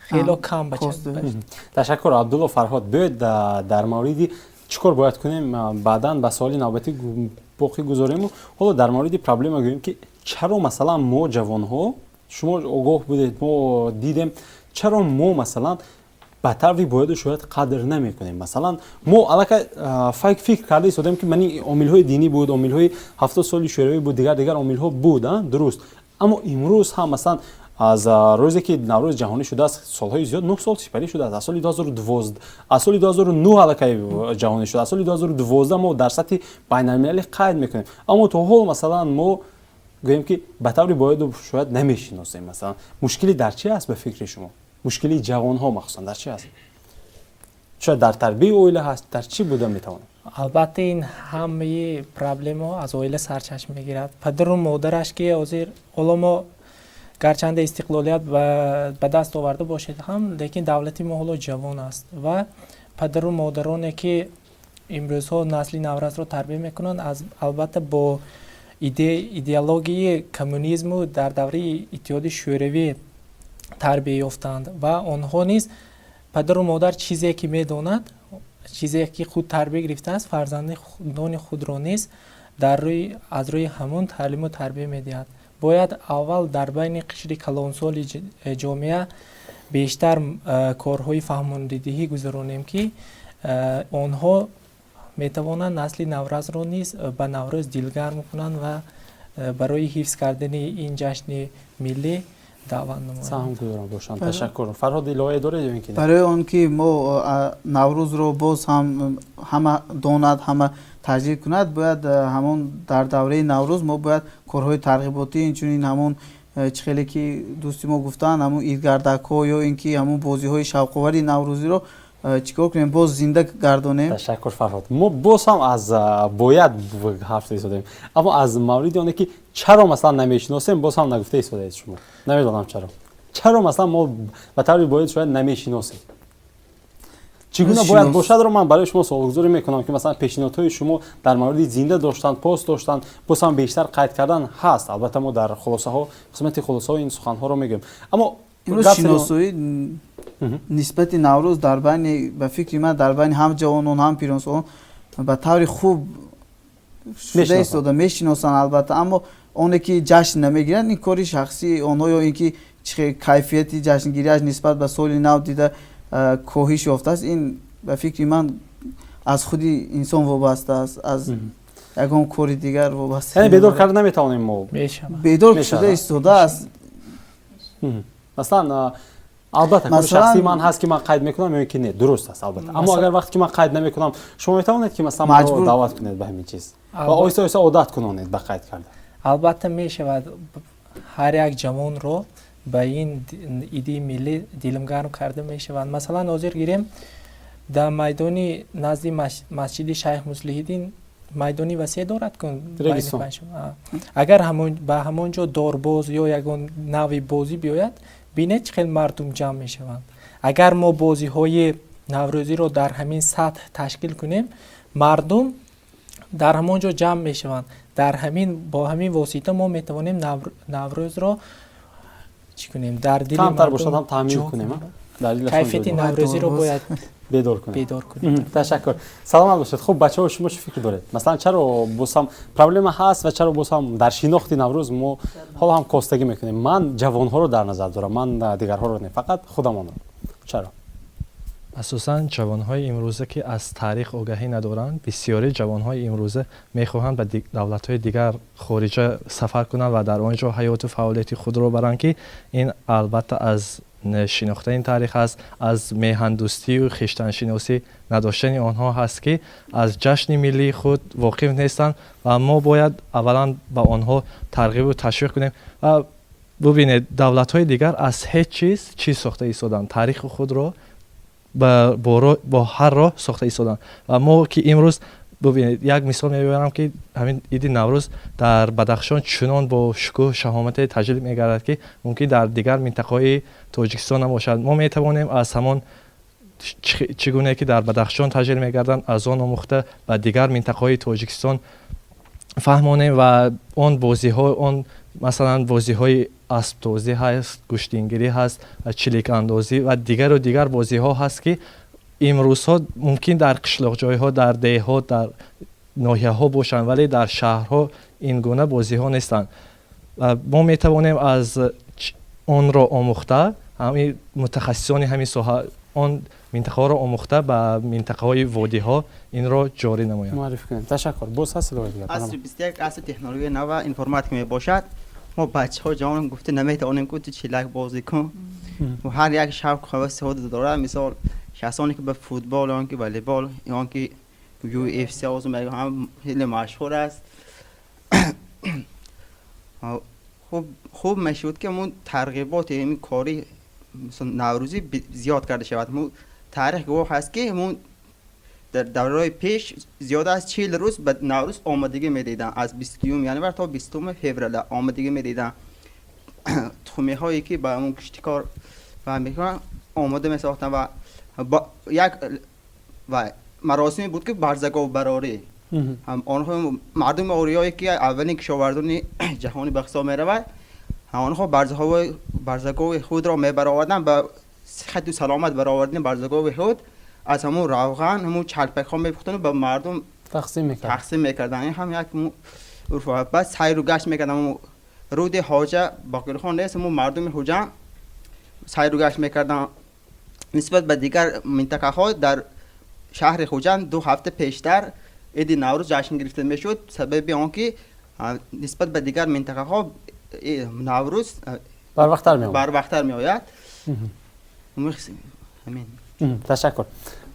Speaker 9: хело кам.
Speaker 1: Ташаккур, Абдулло. Фарҳод, биёед дар мавриди чӣ кор бояд кунем, баъдан ба суоли навбатӣ боқӣ гузорему ҳоло дар мавриди проблема гӯем, ки чаро, масалан, мо ҷавонҳо, шумо огоҳ будед, мо дидем, чаро мо, масалан, ба таври бояду шояд қадр намекунем? Масалан, мо аллакай фикр карда истодем, ки мани омилҳои динӣ буд, омилҳои 70 соли шӯравӣ буд, дигар дигар омилҳо буд, дуруст. Аммо имрӯз ҳам, масалан, аз рӯзе ки Наврӯз ҷаҳонӣ шудааст, солҳои зиёд, 9 сол сипарӣ шудааст, аз соли 2012, аз соли 2009 аллакай ҷаҳонӣ шуд, аз соли 2012 мо дар сатҳи байналмилалӣ қайд мекунем, аммо то ҳол, масалан, мо гӯем ки ба таври бояду шояд намешиносем. Масалан, мушкилӣ дар чи аст, ба фикри шумо? Мушкилии ҷавонҳо махсусан дар чи аст? Шояд дар тарбияи оила ҳаст, дар чӣ буда метавонад?
Speaker 9: Албатта, ин ҳамаи проблемаҳо аз оила сарчашма мегирад. Падару модараш ки ҳозир, ҳоло мо гарчанде истиқлолият ба даст оварда бошед ҳам, лекин давлати мо ҳоло ҷавон аст ва падару модароне ки имрӯзҳо насли наврасро тарбия мекунанд, албатта, бо идеологияи коммунизму дар давраи Иттиҳоди Шӯравӣ тарбия ёфтанд ва онҳо низ, падару модар чизе ки медонад, чизе ки худ тарбия гирифтааст, фарзандони худро низ аз рӯи ҳамон таълиму тарбия медиҳад. Бояд аввал дар байни қишри калонсоли ҷомеа бештар корҳои фаҳмондидиҳӣ гузаронем, ки онҳо метавонанд насли наврасро низ ба Наврӯз дилгарм кунанд ва барои ҳифз кардани ин ҷашни миллӣ даъват намоянд.
Speaker 1: Саҳм гузорам бошанд. Ташаккур. Фарҳод, иловае доред ё ин ки?
Speaker 10: Барои он ки мо Наврӯзро боз ҳам ҳама донад, ҳама таҷлил кунад, бояд ҳамон дар давраи Наврӯз мо бояд корҳои тарғиботӣ, инчунин ҳамон чӣ хеле ки дӯсти мо гуфтанд, ҳамон идгардакҳо ё ин ки ҳамон бозиҳои шавқовари наврӯзиро чӣ кор кунем, боз зинда гардонем.
Speaker 1: Ташаккур, Фарҳод. Мо боз ҳам аз бояд ҳарф истодем, аммо аз мавриди оне ки чаро, масалан, намешиносем, боз ҳам нагуфта истодаед шумо. Намедонам, чаро, масалан, мо ба таври бояд шояд намешиносем, чӣ гуна бояд бошадро ман барои шумо суолгузорӣ мекунам, ки масалан пешниҳодҳои шумо дар мавриди зинда доштан, пос доштан, боз ҳам бештар қайд кардан ҳаст. Албатта, мо дар хулосаҳо, қисмати хулосаҳо ин суханҳоро мегӯем, аммо
Speaker 10: имрӯз шиносоӣ нисбати Наврӯз дар байни, ба фикри ман, дар байни ҳам ҷавонон, ҳам пиронсолон ба таври хуб шуда истода мешиносанд, албатта, аммо оне ки ҷашн намегиранд, ин кори шахсии онҳо ё ин ки кайфияти ҷашнгириаш нисбат ба соли нав дида коҳиш ёфтааст, ин ба фикри ман аз худи инсон вобаста аст, аз ягон кори дигар вобаста.
Speaker 1: Яъне бедор карда наметавонем мо?
Speaker 10: Бедор шуда истодааст.
Speaker 1: Масалан, албатта, кори шахсии ман ҳаст, ки ман қайд мекунам ё ки не, дуруст аст, албатта. Аммо агар вақте ки ман қайд намекунам, шумо метавонед ки, масалан, маро даъват кунед ба ҳамин чиз ва оҳиста оҳиста одат кунонед ба қайд карда?
Speaker 9: Албатта, мешавад. Ҳар як ҷавонро ба ин иди миллӣ дилмгарм карда мешавад. Масалан, ҳозир гирем, дар майдони назди масҷиди Шайх Муслиҳиддин майдони васеъ дорад кун. Агар ба ҳамон ҷо дорбоз ё ягон нави бозӣ биёяд, бинед, чӣ хел мардум ҷамъ мешаванд. Агар мо бозиҳои наврӯзиро дар ҳамин сатҳ ташкил кунем, мардум дар ҳамон ҷо ҷамъ мешаванд. Дар ҳамин, бо ҳамин восита мо метавонем Наврӯзро чӣ кунем, дар дили
Speaker 1: камтар бошад ҳам таъмин кунем.
Speaker 9: Кайфияти наврӯзиро бояд
Speaker 1: бедор кунем.
Speaker 9: Бедор кунем.
Speaker 1: Ташаккур, саломат бошед. Хуб, бачаҳо, шумо чӣ фикр доред? Масалан, чаро боз ҳам проблема ҳаст ва чаро боз ҳам дар шинохти Наврӯз мо ҳоло ҳам костагӣ мекунем? Ман ҷавонҳоро дар назар дорам, ман дигарҳоро не, фақат худамонро. Чаро?
Speaker 13: Асосан ҷавонҳои имрӯза, ки аз таърих огаҳӣ надоранд, бисёри ҷавонҳои имрӯза мехоҳанд ба давлатҳои дигар, хориҷа сафар кунанд ва дар он ҷо ҳаёту фаъолияти худро баранд, ки ин албатта аз шинохтани таърих аст, аз меҳандӯстию хештаншиносӣ надоштани онҳо ҳаст, ки аз ҷашни миллии худ воқиф нестанд. Ва мо бояд аввалан ба онҳо тарғибу ташвиқ кунем. Ва бубинед, давлатҳои дигар аз ҳеҷ чиз чиз сохта истоданд, таърихи худро бо ҳар роҳ сохта истоданд. Ва мо ки имрӯз, бубинед, як мисол меорам, ки ҳамин иди Наврӯз дар Бадахшон чунон бо шукӯҳу шаҳомате таҷлил мегардад, ки мумкин дар дигар минтақаҳои Тоҷикистон набошад. Мо метавонем аз ҳамон чӣ гуне ки дар Бадахшон таҷлил мегарданд, аз он омӯхта ба дигар минтақаҳои Тоҷикистон. Фаҳмонем ва он бозиҳо, он масалан бозиҳои аспдозӣ ҳаст, гӯштингирӣ ҳаст, чиликандозӣ ва дигару дигар бозиҳо ҳаст, ки имрӯзҳо мумкин дар қишлоқҷойҳо, дар деҳот, дар ноҳияҳо бошанд, вале дар шаҳрҳо ин гуна бозиҳо нестанд. Мо метавонем аз онро омӯхта, ҳамин мутахассисони ҳамин соҳа он минтақаҳоро омӯхта, ба минтақаҳои водиҳо инро ҷорӣ намоянд.
Speaker 1: Муаррифӣ кунем. Ташаккур. Боз ҳаст иловаи дигар?
Speaker 12: Асри 21 асри технологияи нав ва информатика мебошад. Мо бачаҳо, ҷавон гуфта наметавонем, ки ту чилак бозӣ кун. Ҳар як шавқу ҳаваси худ дорад. Мисол, шахсоне ки ба футбол ё ки волейбол ё ки UFC ҳам хеле машҳур аст. Хуб мешуд, ки ҳамун тарғиботи ҳамин кори наврӯзӣ зиёд карда шавад. Таърих гувоҳ аст, ки ҳамун дар давраҳои пеш зиёда аз 40 рӯз ба Наврӯз омодагӣ медиданд, аз 20-юми январ то 20-уми феврал омодагӣ медиданд. Тухмиҳое ки ба ҳамун киштикор мекунанд, омода месохтанд ва як ва маросиме буд, ки барзаговбарорӣ. Онҳо мардуми ориёе ки аввалин кишоварзони ҷаҳонӣ ба ҳисоб меравад, онҳо барзагови худро мебароварданд. Ба сихату саломат баровардани барзагови худ аз ҳамун равған ҳамун чалпакҳо мепухтанд, ба мардум тақсим мекарданд. Ин ҳам як урф. Баъд сайру гашт мекарданд. Руди Ҳоҷа Боқирхон нест, ҳамун мардуми Хуҷанд сайру гашт мекарданд. Нисбат ба дигар минтақаҳо дар шаҳри Хуҷанд 2 ҳафта пештар иди Наврӯз ҷашн гирифта мешуд. Сабаби он ки нисбат ба дигар минтақаҳо Наврӯз барвақттар меояд.
Speaker 1: Ташаккур,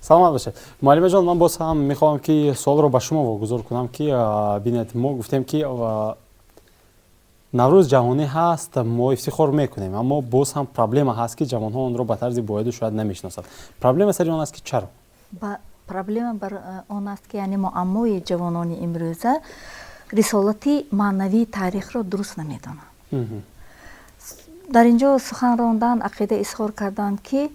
Speaker 1: саломат бошед, муаллимаҷон. Ман боз ҳам мехоҳам, ки суолро ба шумо вогузор кунам, ки бинед, мо гуфтем, ки Наврӯз ҷаҳонӣ ҳаст, мо ифтихор мекунем, аммо боз ҳам проблема ҳаст, ки ҷавонҳо онро ба тарзи бояду шояд намешиносанд. Проблема сари он аст, ки чаро?
Speaker 14: Проблема бар он аст, ки яъне муаммои ҷавонони имрӯза рисолати маънавии таърихро дуруст намедонанд. Дар ин ҷо сухан рондан, ақида изҳор карданд, ки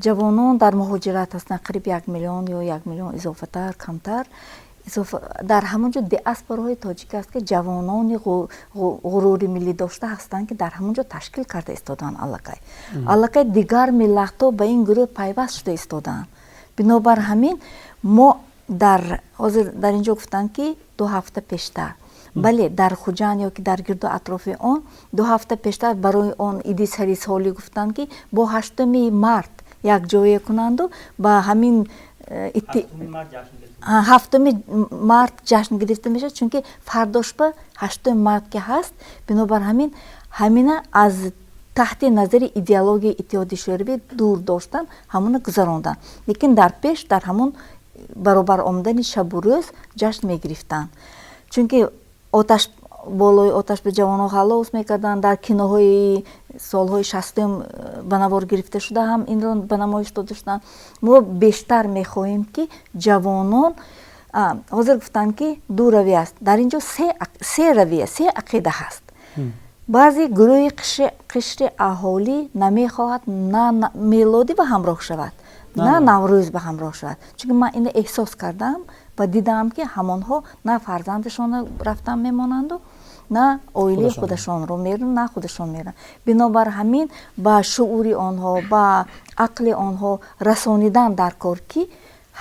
Speaker 14: ҷавонон дар муҳоҷират ҳастанд, қариб 1 миллион ё 1 миллион изофатар, камтар. Дар ҳамон ҷо диаспораҳои тоҷик аст, ки ҷавонони ғурури миллӣ дошта ҳастанд, ки дар ҳамон ҷо ташкил карда истодаанд. Аллакай дигар миллатҳо ба ин гурӯҳ пайваст шуда истодаанд. Бинобар ҳамин мо дар ҳозир дар ин ҷо гуфтанд, ки 2 ҳафта пештар. Бале, дар Хуҷанд ё ки дар гирду атрофи он 2 ҳафта пештар барои он иди сари солӣ гуфтанд, ки бо 8-уми март якҷоя кунанду ба ҳамин 7-уми март ҷашн гирифта мешавад, чунки фардошба 8-уми март ки ҳаст. Бинобар ҳамин ҳамина аз таҳти назари идеологияи Иттиҳоди Шӯравӣ дур доштан, ҳамуна гузаронданд. Лекин дар пеш дар ҳамун баробар омадани шабу рӯз ҷашн мегирифтанд, чунки оташ болои оташ ба ҷавонон халос мекарданд. Дар киноҳои солҳои 60-ум ба навор гирифта шуда ҳам инро ба намоиш дода шуданд. Мо бештар мехоҳем, ки ҷавонон ҳозир гуфтанд, ки ду равия аст. Дар ин ҷо се равия, се ақида ҳаст. Баъзе гурӯҳи қишри аҳолӣ намехоҳад на мелодӣ ба ҳамроҳ шавад, на Наврӯз ба ҳамроҳ шавад, чунки ман инро эҳсос кардам ва дидам, ки ҳамонҳо на фарзандашонро рафтан мемонанду, на оилаи худашонро меранд, на худашон меранд. Бинобар ҳамин ба шуури онҳо, ба ақли онҳо расонидан дар кор, ки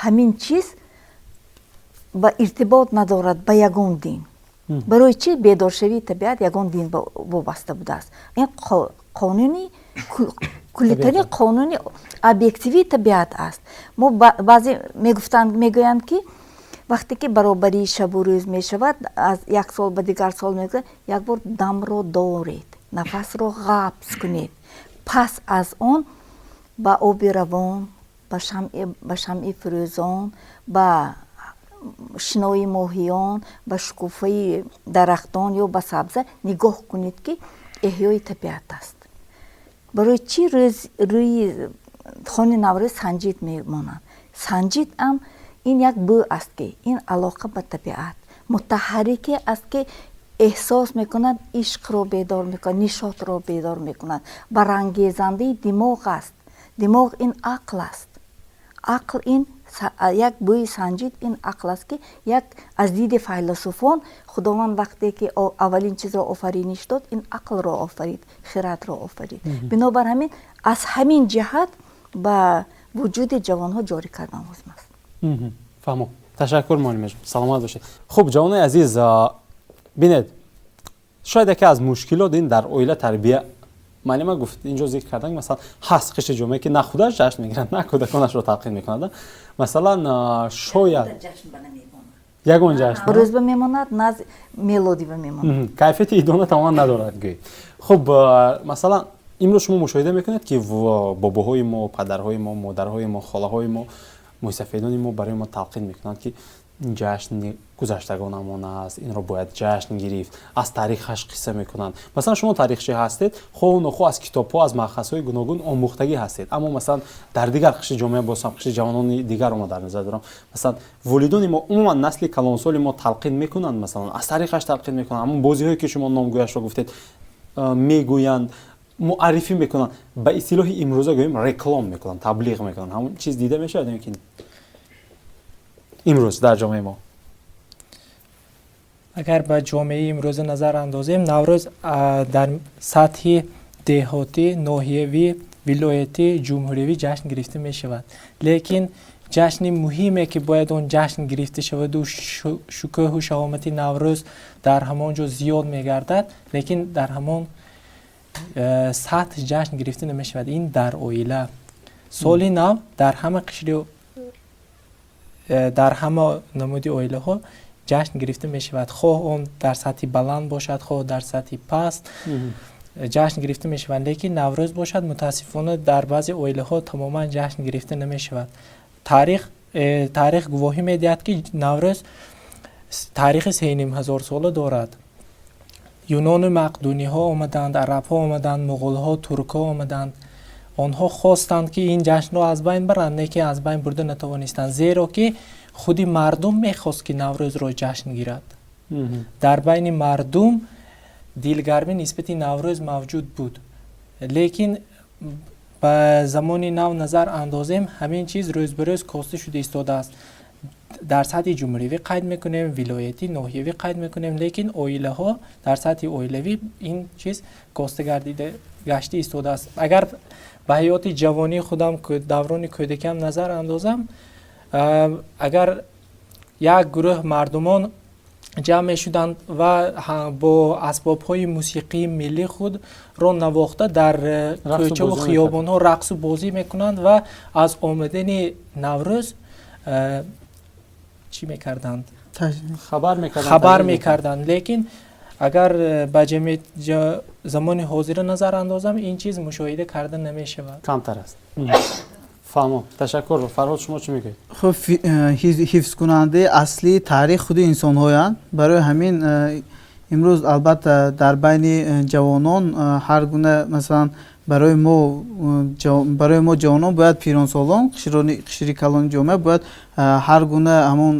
Speaker 14: ҳамин чиз ба иртибот надорад ба ягон дин. Барои чӣ бедоршавии табиат ягон дин вобаста будааст? Ин қонуни куллитарин, қонуни объективии табиат аст. Мо баъзе мегуфтанд, мегӯянд, ки вақте ки баробарии шабу рӯз мешавад, аз як сол ба дигар сол мегузарад, як бор дамро доред, нафасро ғафз кунед, пас аз он ба оби равон, ба шамъи фурӯзон, ба шинои моҳиён, ба шукуфаи дарахтон ё ба сабза нигоҳ кунед, ки эҳёи табиат аст. Барои чӣ рӯи хони Наврӯз санҷид мемонанд? Санҷид ам ин як бӯ аст, ки ин алоқа ба табиат мутаҳаррике аст, ки эҳсос мекунад, ишқро бедор мекунад, нишотро бедор мекунад, барангезандаи димоғ аст. Димоғ ин ақл аст, ақл ин Як бӯи санҷид ин ақл аст, ки як аз диди файласуфон Худованд вақте ки аввалин чизро офариниш дод, ин ақлро офарид, хирадро офарид. Бинобар ҳамин аз ҳамин ҷиҳат ба вуҷуди ҷавонҳо ҷорӣ кардан лозим аст.
Speaker 1: Фаҳмо, ташаккур, муаллимаҷон, саломат бошед. Хуб, ҷавонои азиз, бинед, шояд яке аз мушкилот ин дар оила тарбия. Муаллима гуфт, инҷо зикр кардан, масалан, ҳаст қишри ҷомеа, ки на худаш ҷашн мегирад, на кӯдаконашро талқин мекунад. Масалан, шояд ягон ҷашн
Speaker 14: Рӯз ба мемонад, на мелодӣ ба мемонад.
Speaker 1: Кайфияти идона тамоман надорад, гӯй. Хуб, масалан, имрӯз шумо мушоҳида мекунед, ки бобоҳои мо, падарҳои мо, модарҳои мо, холаҳои мо, мӯйсафедони мо барои мо талқин мекунанд, ки ин ҷашни гузаштагонамон аст, инро бояд ҷашн гирифт, аз таърихаш қисса мекунанд. Масалан, шумо таърихчӣ ҳастед, хоҳу нохоҳ аз китобҳо, аз маъхазҳои гуногун омӯхтагӣ ҳастед. Аммо, масалан, дар дигар қишри ҷомеа, боз ҳам қишри ҷавонони дигарро мо дар назар дорам, масалан, волидони мо, умуман насли калонсоли мо талқин мекунанд, масалан, аз таърихаш талқин мекунанд, ҳамон бозиҳое, ки шумо номгӯяшро гуфтед, мегӯянд, муаррифӣ мекунанд, ба истилоҳи имрӯза гӯем, реклам мекунанд, таблиғ мекунанд. Ҳамон чиз дида мешавад ё ки имрӯз дар ҷомеаи мо?
Speaker 9: Агар ба ҷомеаи имрӯза назар андозем, Наврӯз дар сатҳи деҳотӣ, ноҳиявӣ, вилоятӣ, ҷумҳуриявӣ ҷашн гирифта мешавад, лекин ҷашни муҳиме, ки бояд он ҷашн гирифта шаваду шукӯҳу шаҳомати Наврӯз дар ҳамон ҷо зиёд мегардад, лекин дар ҳамон сатҳ ҷашн гирифта намешавад, ин дар оила. Соли нав дар ҳама қишри, дар ҳама намуди оилаҳо ҷашн гирифта мешавад, хоҳ он дар сатҳи баланд бошад, хоҳ дар сатҳи паст ҷашн гирифта мешавад, лекин Наврӯз бошад, мутаассифона, дар баъзе оилаҳо тамоман ҷашн гирифта намешавад. Таърих гувоҳӣ медиҳад, ки Наврӯз таърихи 3500-сола дорад. Юнону мақдуниҳо омаданд, арабҳо омаданд, муғулҳо, туркҳо омаданд. Онҳо хостанд, ки ин ҷашнро аз байн баранд, лекин аз байн бурда натавонистанд, зеро ки худи мардум мехост, ки Наврӯзро ҷашн гирад. Дар байни мардум дилгармӣ нисбати Наврӯз мавҷуд буд, лекин ба замони нав назар андозем, ҳамин чиз рӯз ба рӯз коста шуда истодааст. Дар сатҳи ҷумҳуриявӣ қайд мекунем, вилоятӣ, ноҳиявӣ қайд мекунем, лекин оилаҳо, дар сатҳи оилавӣ ин чиз коста гардида гашта истодааст. Агар ба ҳаёти ҷавонии худам, даврони кӯдакиам назар андозам, агар як гурӯҳ мардумон ҷамъ мешуданд ва бо асбобҳои мусиқии миллӣ худро навохта дар кӯчаву хиёбонҳо рақсу бозӣ мекунанд ва аз омадани Наврӯз чӣ мекарданд? Хабар мекарданд. Лекин агар ба замони ҳозира назар андозам, ин чиз мушоҳида карда намешавад.
Speaker 1: Камтар аст. Фаҳмо, ташаккур. Фарҳод, шумо чӣ мегӯед?
Speaker 10: Хуб, ҳифзкунандаи аслии таърих худи инсонҳоянд. Барои ҳамин имрӯз, албатта, дар байни ҷавонон ҳар гуна, масалан, барои мо ҷавонон бояд пиронсолон, қишри калони ҷомеа бояд ҳар гуна ҳамон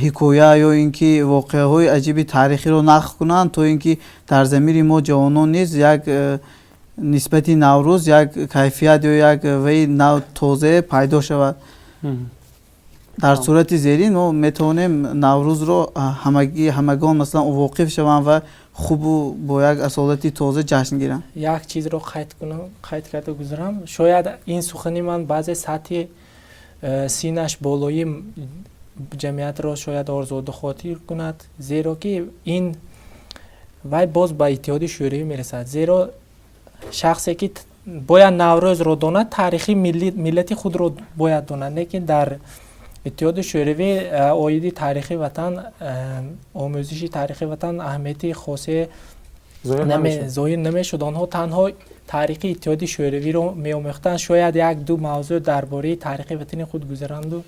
Speaker 10: ҳикоя ё ин ки воқеаҳои аҷиби таърихиро нақл кунанд, то ин ки дар замири мо ҷавонон низ як нисбати Наврӯз як кайфият ё як ваи нав тозае пайдо шавад. Дар сурати зерин мо метавонем Наврӯзро ҳамагон, масалан, воқиф шаванд ва хубу бо як асолати тоза ҷашн гиранд.
Speaker 9: Як чизро қайд кунам, қайд карда гузарам. Шояд ин сухани ман баъзе сатҳи синнаш болои ҷамъиятро шояд озурдахотир кунад, зеро ки ин вай боз ба Иттиҳоди Шӯравӣ мерасад, зеро шахсе ки бояд Наврӯзро донад, таърихи миллати худро бояд донад, лекин дар Иттиҳоди Шӯравӣ оиди таърихи ватан, омӯзиши таърихи ватан аҳамияти хосе зоҳир намешуд. Онҳо танҳо таърихи Иттиҳоди Шӯравиро меомӯхтанд, шояд як ду мавзӯъ дар бораи таърихи ватани худ гузаранду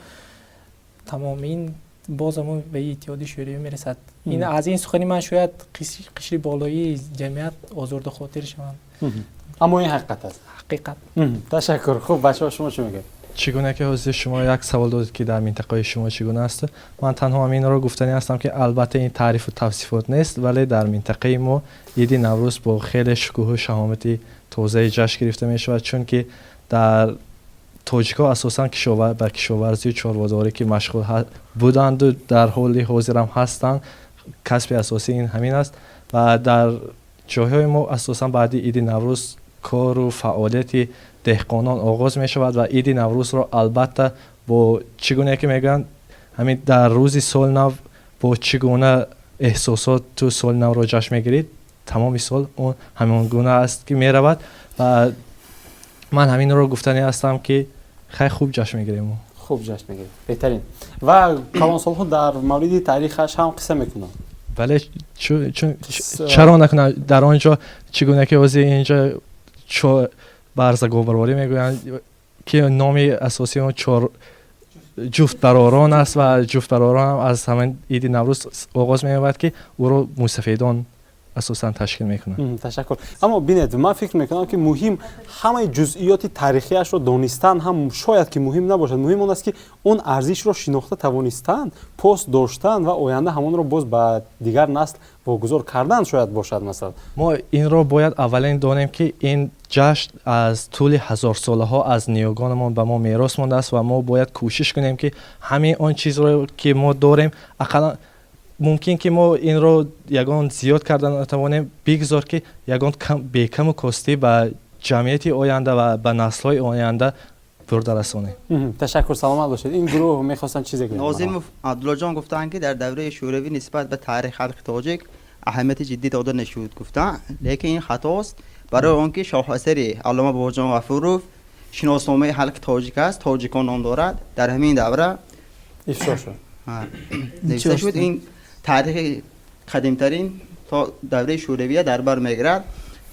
Speaker 9: тамом. Ин боз ҳамон ба Иттиҳоди Шӯравӣ мерасад. Ин аз ин сухани ман шояд қишри болоии ҷамъият озурдахотир шаванд.
Speaker 1: Аммо ин ҳақиқат аст.
Speaker 9: Ҳақиқат.
Speaker 1: Ташаккур. Хуб, бачаҳо, шумо чӣ мегӯед?
Speaker 13: Чӣ гуна ки ҳозир шумо як савол додед, ки дар минтақаи шумо чӣ гуна аст, ман танҳо ҳаминро гуфтанӣ ҳастам, ки албатта ин таърифу тавсифот нест, вале дар минтақаи мо иди Наврӯз бо хеле шукӯҳу шаҳомати тозаи ҷашн гирифта мешавад, чунки дар Тоҷикҳо асосан ба кишоварзию чорводорӣ ки машғул буданду дар ҳоли ҳозирам ҳастанд, касби асосӣ ин ҳамин аст. Ва дар ҷойҳои мо асосан баъди иди Наврӯз кору фаъолияти деҳқонон оғоз мешавад ва иди Наврӯзро албатта бо чӣ гуна ки мегӯянд, ҳамин дар рӯзи соли нав бо чӣ гуна эҳсосот ту соли навро ҷашн мегирид, тамоми сол он ҳамон гуна аст ки меравад. Ва ман ҳаминро гуфтанӣ ҳастам ки хеле хуб ҷашн мегирем.
Speaker 1: Хуб ҷашн мегирем, беҳтарин. Ва калонсолҳо дар мавриди таърихаш ҳам қисса мекунанд?
Speaker 13: Бале, чун чаро накунанд? Дар он ҷо чӣ гуна ки ҳозир инҷо барзагобарорӣ мегӯянд, ки номи асосии он чор ҷуфтбаророн аст ва ҷуфтбаророн ҳам аз ҳамин иди Наврӯз оғоз меёбад, ки ӯро мӯйсафедон асосан ташкил мекунанд.
Speaker 1: Ташаккур. Аммо бинед, ман фикр мекунам, ки муҳим ҳамаи ҷузъиёти таърихиашро донистан ҳам шояд ки муҳим набошад. Муҳим он аст, ки он арзишро шинохта тавонистан, пос доштан ва оянда ҳамонро боз ба дигар насл вогузор кардан шояд бошад, масалан.
Speaker 13: Мо инро бояд аввалин донем, ки ин ҷашн аз тӯли ҳазорсолаҳо аз ниёгонамон ба мо мерос мондааст ва мо бояд кӯшиш кунем, ки ҳамин он чизро ки мо дорем, ақаллан мумкин ки мо инро ягон зиёд карда натавонем, бигзор ки ягон бекаму костӣ ба ҷамъияти оянда ва ба наслҳои оянда бурда расонем.
Speaker 1: Ташаккур, саломат бошед. Ин гурӯҳ мехостанд чизе гӯянд.
Speaker 12: Нозимов Абдуллоҷон гуфтанд, ки дар давраи Шӯравӣ нисбат ба таърихи халқи тоҷик аҳамияти ҷиддӣ дода нашуд, гуфтанд, лекин ин хатост, барои он ки шоҳасари аллома Бобоҷон Ғафуров Шиносномаи халқи тоҷик аст, тоҷикон ном дорад, дар ҳамин давра
Speaker 1: ифшо шуд.
Speaker 12: Нависта шуд. Ин таърихи қадимтарин то давраи Шӯравия дар бар мегирад.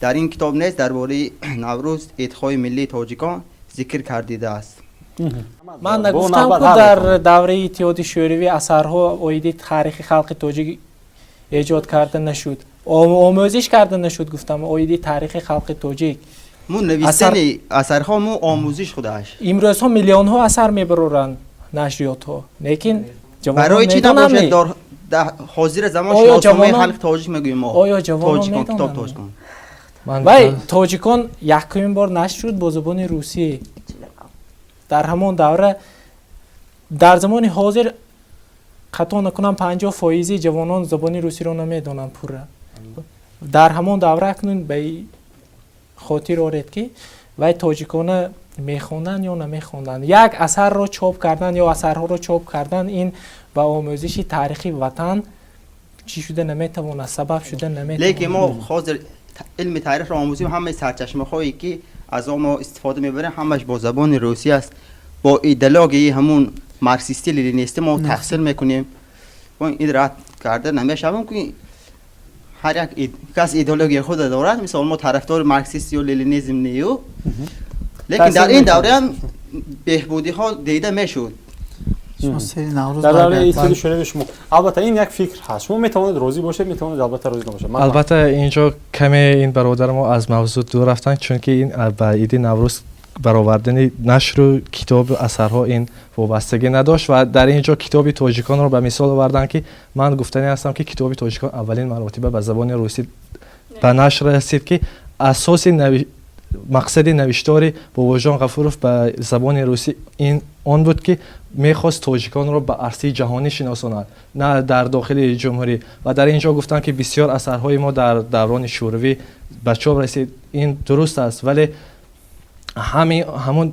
Speaker 12: Дар ин китоб нест дар бораи Наврӯз, идҳои миллии тоҷикон зикр кардидааст.
Speaker 9: Ман нагуфтам, ку дар давраи Иттиҳоди Шӯравӣ асарҳо оиди таърихи халқи тоҷик эҷод карда нашуд, омӯзиш карда нашуд, гуфтам оиди таърихи халқи тоҷик.
Speaker 12: Мо навиштани асарҳо, мо омӯзиш худаш.
Speaker 9: Имрӯзҳо миллионҳо асар мебароранд нашриётҳо, лекин
Speaker 12: барои чӣ набошад? Ҳозира замон шиносномаи халқи тоҷик мегӯем мо.
Speaker 9: Оё ҷавонон
Speaker 12: тоҷикон, китоб тоҷикон.
Speaker 9: Вай тоҷикон якумин бор нашр шуд бо забони русӣ дар ҳамон давра. Дар замони ҳозир, хато накунам, 50 фоизи ҷавонон забони русиро намедонанд пурра. Дар ҳамон давра акнун ба хотир оред, ки вай тоҷикона мехонданд ё намехонданд. Як асарро чоп кардан ё асарҳоро чоп кардан ин ба омӯзиши таърихи ватан чӣ шуда наметавонад, сабаб шуда наметавонад.
Speaker 12: Лекин мо ҳозир илми таърихро омӯзем, ҳамаи сарчашмаҳое ки аз он мо истифода мебарем, ҳамаш бо забони русӣ аст. Бо идеологияи ҳамун марксистӣ ленинистӣ мо таҳсил мекунем. Ин рад карда намешавам, ки ҳар як кас идеологияи худа дорад. Мисол, мо тарафдори марксист ё ленинизм нею, лекин дар ин давраам беҳбудиҳо дида мешуд.
Speaker 1: Дар давраи Иттиҳоди Шӯравӣ шумо, албатта, ин як фикр ҳаст, шумо метавонед розӣ бошед, метавонед, албатта, розӣ набошед.
Speaker 13: Албатта, инҷо каме ин бародари мо аз мавзӯъ дур рафтанд, чунки ин ба иди Наврӯз баровардани нашру китобу асарҳо ин вобастагӣ надошт. Ва дар ин ҷо китоби тоҷиконро ба мисол оварданд, ки ман гуфтанӣ ҳастам, ки китоби тоҷикон аввалин маротиба ба забони русӣ ба нашр расид, ки асоси мақсади навиштори Бобоҷон Ғафуров ба забони русӣ ин он буд, ки мехост тоҷиконро ба арсаи ҷаҳонӣ шиносонад, на дар дохили ҷумҳурӣ. Ва дар ин ҷо гуфтанд, ки бисёр асарҳои мо дар даврони Шӯравӣ ба чоп расид. Ин дуруст аст, вале ҳамон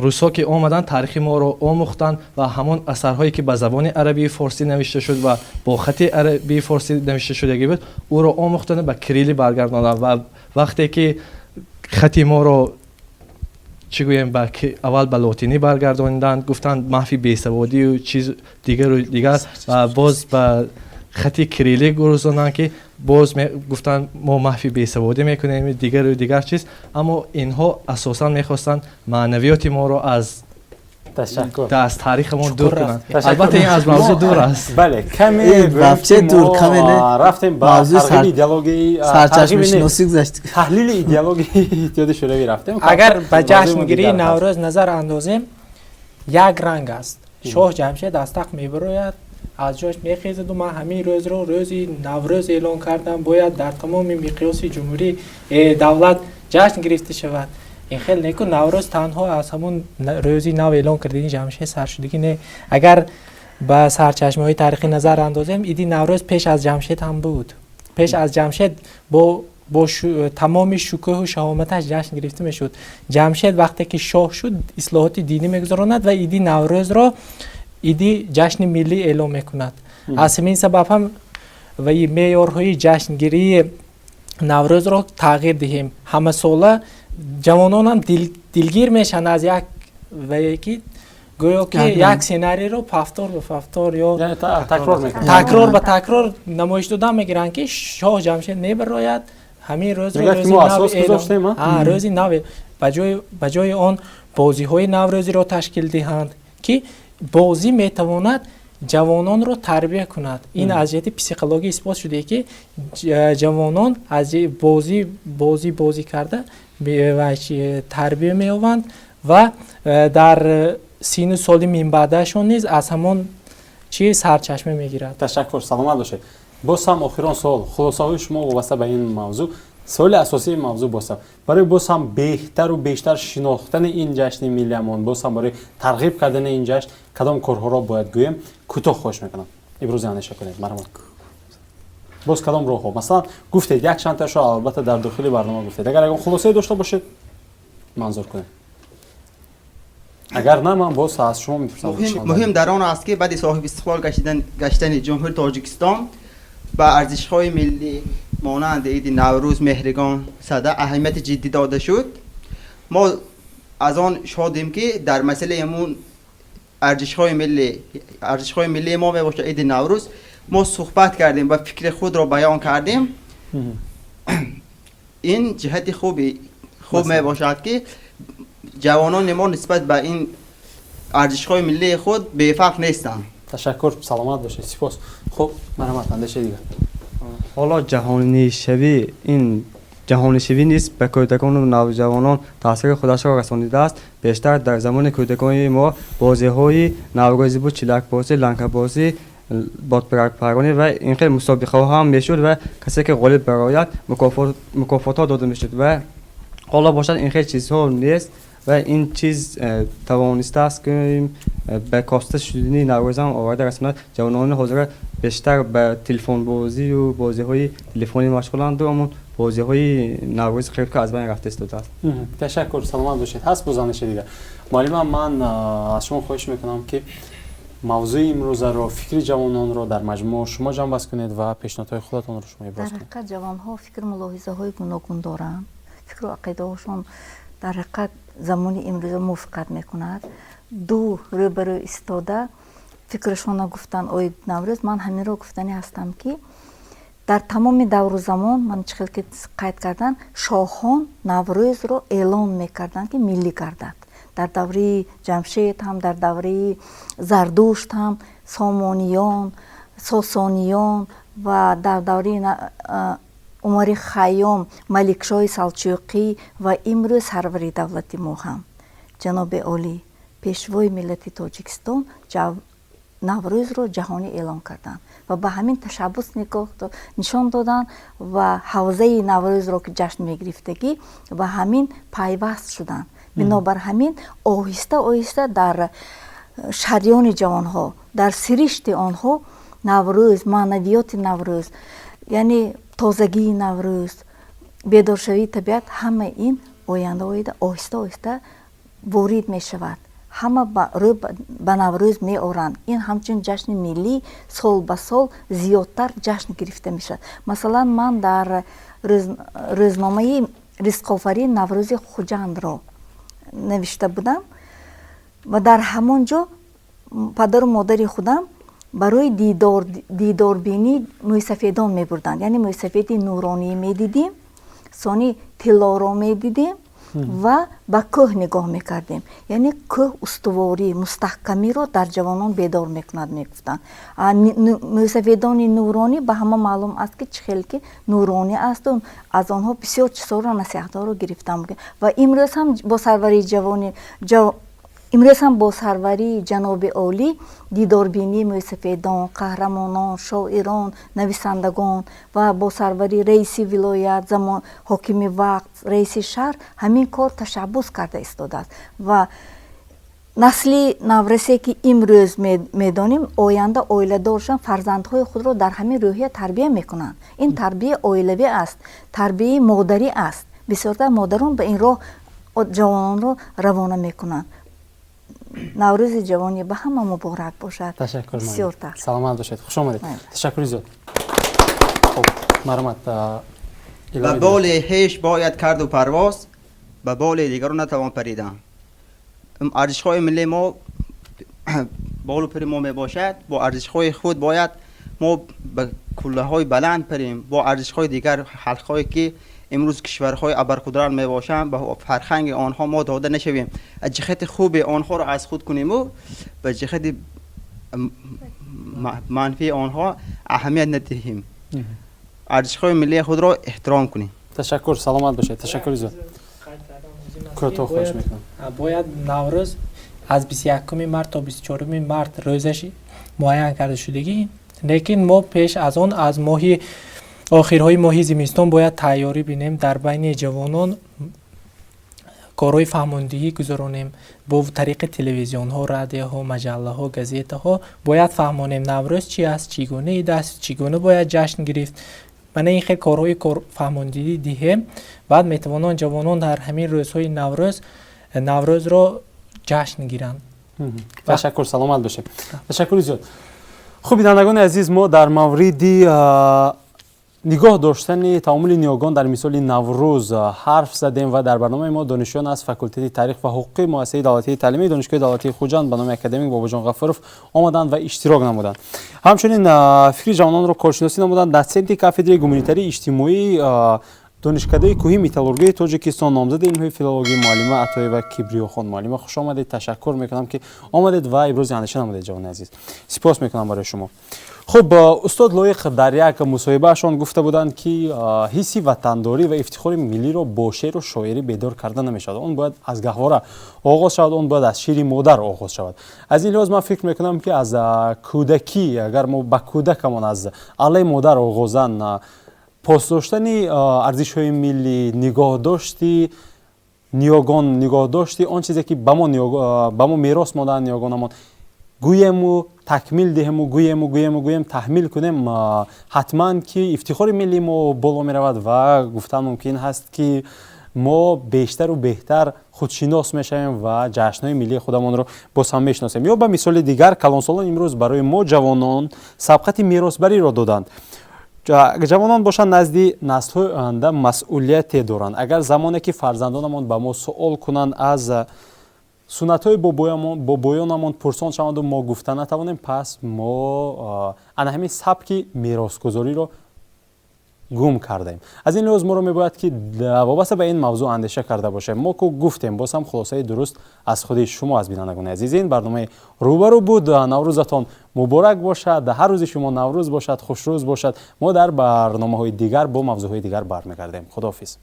Speaker 13: русҳо ки омаданд, таърихи моро омӯхтанд ва ҳамон асарҳое ки ба забони арабии форсӣ навишта шуд ва бо хати арабии форсӣ навишта шудагӣ буд, ӯро омӯхтанд, ба кирилӣ баргардонанд. Ва вақте ки хати моро, чӣ гӯем, аввал ба лотинӣ баргардониданд, гуфтанд маҳви бесаводию чиз дигару дигар, ва боз ба хати кирилӣ гузаронанд, ки боз гуфтанд мо маҳви бесаводӣ мекунем, дигару дигар чиз. Аммо инҳо асосан мехостанд маънавиёти моро аз таърихамон дур кунанд. Албатта, ин аз мавзӯъ дур аст.
Speaker 1: Бале, каме рафтем ба тарғиби идеологияи
Speaker 10: сарчашмашиносӣ гузашт.
Speaker 1: Таҳлили идеологияи Иттиҳоди Шӯравӣ рафтем.
Speaker 9: Агар ба ҷашнгирии Наврӯз назар андозем, як ранг аст. Шоҳ Ҷамшед аз тахт мебарояд, аз ҷош мехезаду ман ҳамин рӯзро рӯзи Наврӯз эълон кардам, бояд дар тамоми миқёси ҷумҳурӣ, давлат ҷашн гирифта шавад. Ин хел неку, Наврӯз танҳо аз ҳамун рӯзи нав эълон кардани Ҷамшед сар шудагӣ не. Агар ба сарчашмаҳои таърихӣ назар андозем, иди Наврӯз пеш аз Ҷамшед ҳам буд. Пеш аз Ҷамшед бо тамоми шукӯҳу шаҳоматаш ҷашн гирифта мешуд. Ҷамшед вақте ки шоҳ шуд, ислоҳоти динӣ мегузаронад ва иди Наврӯзро иди ҷашни миллӣ эълон мекунад. Аз ҳамин сабаб ҳам ва меъёрҳои ҷашнгирии Наврӯзро тағйир диҳем. Ҳамасола ҷавононам дилгир мешаванд аз як вае ки гӯё ки як сценарийро повтор ба повтор ё такрор ба такрор намоиш дода мегиранд, ки шоҳ Ҷамшед мебарояд ҳамин рӯзро, рӯзи нав. Ба ҷои он бозиҳои наврӯзиро ташкил диҳанд, ки бозӣ метавонад ҷавононро тарбия кунад. Ин аз ҷиҳати психология исбот шуда, ки ҷавонон аз бозӣ карда тарбия меёбанд ва дар сину соли минбаъдаашон низ аз ҳамон чи сарчашма мегирад.
Speaker 1: Ташаккур, саломат бошед. Боз ҳам охирон суол: хулосаҳои шумо вобаста ба ин мавзӯъ. Суоли асосии мавзӯъ бошад, барои боз ҳам беҳтару бештар шинохтани ин ҷашни миллиамон, боз ҳам барои тарғиб кардани ин ҷашн кадом корҳоро бояд гӯем? Кӯтоҳ хоҳиш мекунам, ибрози андеша кунед, марҳамат. Боз кадом роҳҳо? Масалан, гуфтед як чандташо, албатта, дар дохили барнома гуфтед. Агар ягон хулосае дошта бошед, манзур кунед, агар на, ман боз аз шумо мепурсам.
Speaker 12: Муҳим дар он аст, ки баъди соҳиби истиқлол гаштани Ҷумҳури Тоҷикистон ба арзишҳои миллӣ монанди иди Наврӯз, Меҳригон, Сада аҳамияти ҷиддӣ дода шуд. Мо аз он шодем, ки дар масъалаи ҳамун арзишҳои миллӣ, арзишҳои миллии мо мебошад иди Наврӯз, мо суҳбат кардем ва фикри худро баён кардем. Ин ҷиҳати хуби хуб мебошад, ки ҷавонони мо нисбат ба ин арзишҳои миллии худ бефарқ нестанд.
Speaker 1: Ташаккур, саломат бошед, сипос. Хуб, марҳамат, андешаи дигар.
Speaker 11: Ҳоло ҷаҳонишавӣ, ин ҷаҳонишавӣ низ ба кӯдакону навҷавонон таъсири худашро расонидааст. Бештар дар замони кӯдакони мо бозиҳои наврӯзӣ буд: чилакбозӣ, ланкабозӣ, бодпаракпаронӣ ва ин хел мусобиқаҳо ҳам мешуд ва касе ки ғолиб барояд, мукофотҳо дода мешуд. Ва ҳоло бошад, ин хел чизҳо нест ва ин чиз тавонистааст, ки ба коста шудани наврӯзам оварда расонад. Ҷавонони ҳозира бештар ба телефонбозию бозиҳои телефонӣ машғуланду амон бозиҳои наврӯзи қариб ки аз байн рафта истодааст.
Speaker 1: Ташаккур, саломат бошед. Ҳаст боз андешаи дигар? Муаллима, ман аз шумо хоҳиш мекунам, ки мавзӯи имрӯзаро, фикри ҷавононро дар маҷмӯъ шумо ҷамъбаст кунед ва пешниҳодҳои худатонро шумо иброз
Speaker 14: кунед. Дар ҳақиқат, ҷавонҳо фикру мулоҳизаҳои гуногун доранд. Фикру ақидаҳошон дар ҳақиқат замони имрӯза мувофиқат мекунад. Ду рӯбарӯ истода фикрашонро гуфтанд оид Наврӯз. Ман ҳаминро гуфтанӣ ҳастам, ки дар тамоми давру замон, ман чӣ хел ки қайд кардан, шоҳон Наврӯзро эълон мекарданд, ки миллӣ гардад. Дар давраи Ҷамшед ҳам, дар давраи Зардушт ҳам, Сомониён, Сосониён ва дар давраи Умари Хайём, Маликшоҳи Салчуқӣ ва имрӯз сарвари давлати мо ҳам, ҷаноби олӣ, Пешвои миллати Тоҷикистон, Наврӯзро ҷаҳонӣ эълон карданд ва ба ҳамин ташаббус нигоҳ нишон доданд ва ҳавзаи Наврӯзро, ки ҷашн мегирифтагӣ, ба ҳамин пайваст шуданд. Бинобар ҳамин оҳиста оҳиста дар шарёни ҷавонҳо, дар сиришти онҳо Наврӯз, маънавиёти Наврӯз, яъне тозагии Наврӯз, бедоршавии табиат, ҳама ин оянда оида оҳиста оҳиста ворид мешавад. Ҳама рӯ ба Наврӯз меоранд. Ин ҳамчун ҷашни миллӣ сол ба сол зиёдтар ҷашн гирифта мешавад. Масалан, ман дар рӯзномаи Ризқофарин Наврӯзи Хуҷандро навишта будам ва дар ҳамон ҷо падару модари худам барои дидорбинӣ мӯйсафедон мебурданд, яъне мӯйсафеди нуронӣ медидим, сони тиллоро медидем ва ба кӯҳ нигоҳ мекардем. Яъне кӯҳ устуворӣ, мустаҳкамиро дар ҷавонон бедор мекунад, мегуфтанд. Мӯйсафедони нуронӣ ба ҳама маълум аст, ки чӣ хел ки нуронӣ асту аз онҳо бисёр чизҳоро, насиҳатҳоро гирифтам. Ва имрӯз ҳам бо сарварии ҷавони Имрӯз ҳам бо сарварии ҷаноби олӣ дидорбинии мӯйсафедон, қаҳрамонон, шоирон, нависандагон ва бо сарварии раиси вилоят, замон ҳокими вақт, раиси шаҳр ҳамин кор ташаббус карда истодааст. Ва насли наврасе, ки имрӯз медонем, оянда оиладор шаванд, фарзандҳои худро дар ҳамин рӯҳия тарбия мекунанд. Ин тарбияи оилавӣ аст, тарбияи модарӣ аст. Бисёртар модарон ба ин роҳ ҷавононро равона мекунанд. Наврӯзи ҷавонӣ ба ҳама муборак бошад.
Speaker 1: Ташаккур.
Speaker 14: Бисёртар.
Speaker 1: Саломат бошед, хуш омадед, ташаккури зиёд. Хуб, марҳамат.
Speaker 12: Ба боли хеш бояд карду парвоз, ба боли дигарон натавон паридан. Арзишҳои миллии мо болу пари мо мебошад. Бо арзишҳои худ бояд мо ба куллаҳои баланд парем. Бо арзишҳои дигар халқҳое, ки имрӯз кишварҳои абарқудрат мебошанд, ба фарҳанги онҳо мо дода нашавем, аз ҷиҳати хуби онҳоро аз худ куниму ба ҷиҳати манфии онҳо аҳамият надиҳем, арзишҳои миллии худро эҳтиром кунем.
Speaker 1: Ташаккур, саломат бошед, ташаккури зиёд. Кӯтоҳ, хоҳиш мекунам.
Speaker 9: Бояд Наврӯз аз 21-уми март то 24-уми март рӯзаш муайян карда шудагӣ, лекин мо пеш аз он, аз моҳи охирҳои моҳи зимистон бояд тайёрӣ бинем, дар байни ҷавонон корҳои фаҳмондиҳӣ гузаронем. Бо тариқи телевизионҳо, радиоҳо, маҷаллаҳо, газетаҳо бояд фаҳмонем, Наврӯз чи аст, чӣ гуна ид аст, чӣ гуна бояд ҷашн гирифт. Мана ин хел корҳои фаҳмондиҳӣ диҳем, баъд метавонанд ҷавонон дар ҳамин рӯзҳои Наврӯз Наврӯзро ҷашн гиранд.
Speaker 1: Ташаккур, саломат бошед, ташаккури зиёд. Хуб, бинандагони азиз, мо дар мавриди нигоҳ доштани таомули ниёгон дар мисоли Наврӯз ҳарф задем ва дар барномаи мо донишҷӯён аз факултети таърих ва ҳуқуқи муассисаи давлатии таълимии Донишгоҳи давлатии Хуҷанд ба номи академик Бобоҷон Ғафуров омаданд ва иштирок намуданд. Ҳамчунин фикри ҷавононро коршиносӣ намуданд дотсенти кафедраи гуманитарии иҷтимоӣ Донишкадаи кӯҳи металлургияи Тоҷикистон, номзади илмҳои филологӣ, муаллима Атоева Кибриёхон. Муаллима, хуш омадед, ташаккур мекунам, ки омадед ва ибрози андеша намудед. Ҷавони азиз, сипос мекунам барои шумо. Хуб, устод Лоиқ дар як мусоҳибаашон гуфта буданд, ки ҳисси ватандорӣ ва ифтихори миллиро бо шеъру шоирӣ бедор карда намешавад, он бояд аз гаҳвора оғоз шавад, он бояд аз шири модар оғоз шавад. Аз ин лиҳоз ман фикр мекунам, ки аз кӯдакӣ, агар мо ба кӯдакамон аз аллаи модар оғозан пос доштани арзишҳои миллӣ, нигоҳдошти ниёгон, нигоҳдошти он чизе, ки ба мо мерос мондаанд ниёгонамон, гӯему такмил диҳему, гӯему, гӯему, гӯем, таҳмил кунем, ҳатман ки ифтихори миллии мо боло меравад ва гуфтан мумкин ҳаст, ки мо бештару беҳтар худшинос мешавем ва ҷашнҳои миллии худамонро боз ҳам мешиносем. Ё ба мисоли дигар, калонсолон имрӯз барои мо ҷавонон сабқати меросбариро доданд. Ҷавонон бошанд, назди наслҳои оянда масъулияте доранд. Агар замоне ки фарзандонамон ба мо суол кунанд, аз суннатҳои бобоёнамон пурсон шаванду мо гуфта натавонем, пас мо ана ҳамин сабки меросгузориро гум кардаем. Аз ин лиҳоз моро мебояд, ки вобаста ба ин мавзӯъ андеша карда бошем. Мо ку гуфтем, боз ҳам хулосаи дуруст аз худи шумо аз бинандагони азиз. Ин барномаи «Рӯбарӯ» буд. Наврӯзатон муборак бошад, ҳар рӯзи шумо Наврӯз бошад, хушрӯз бошад. Мо дар барномаҳои дигар бо мавзӯъҳои дигар бармегардем. Худоҳофиз.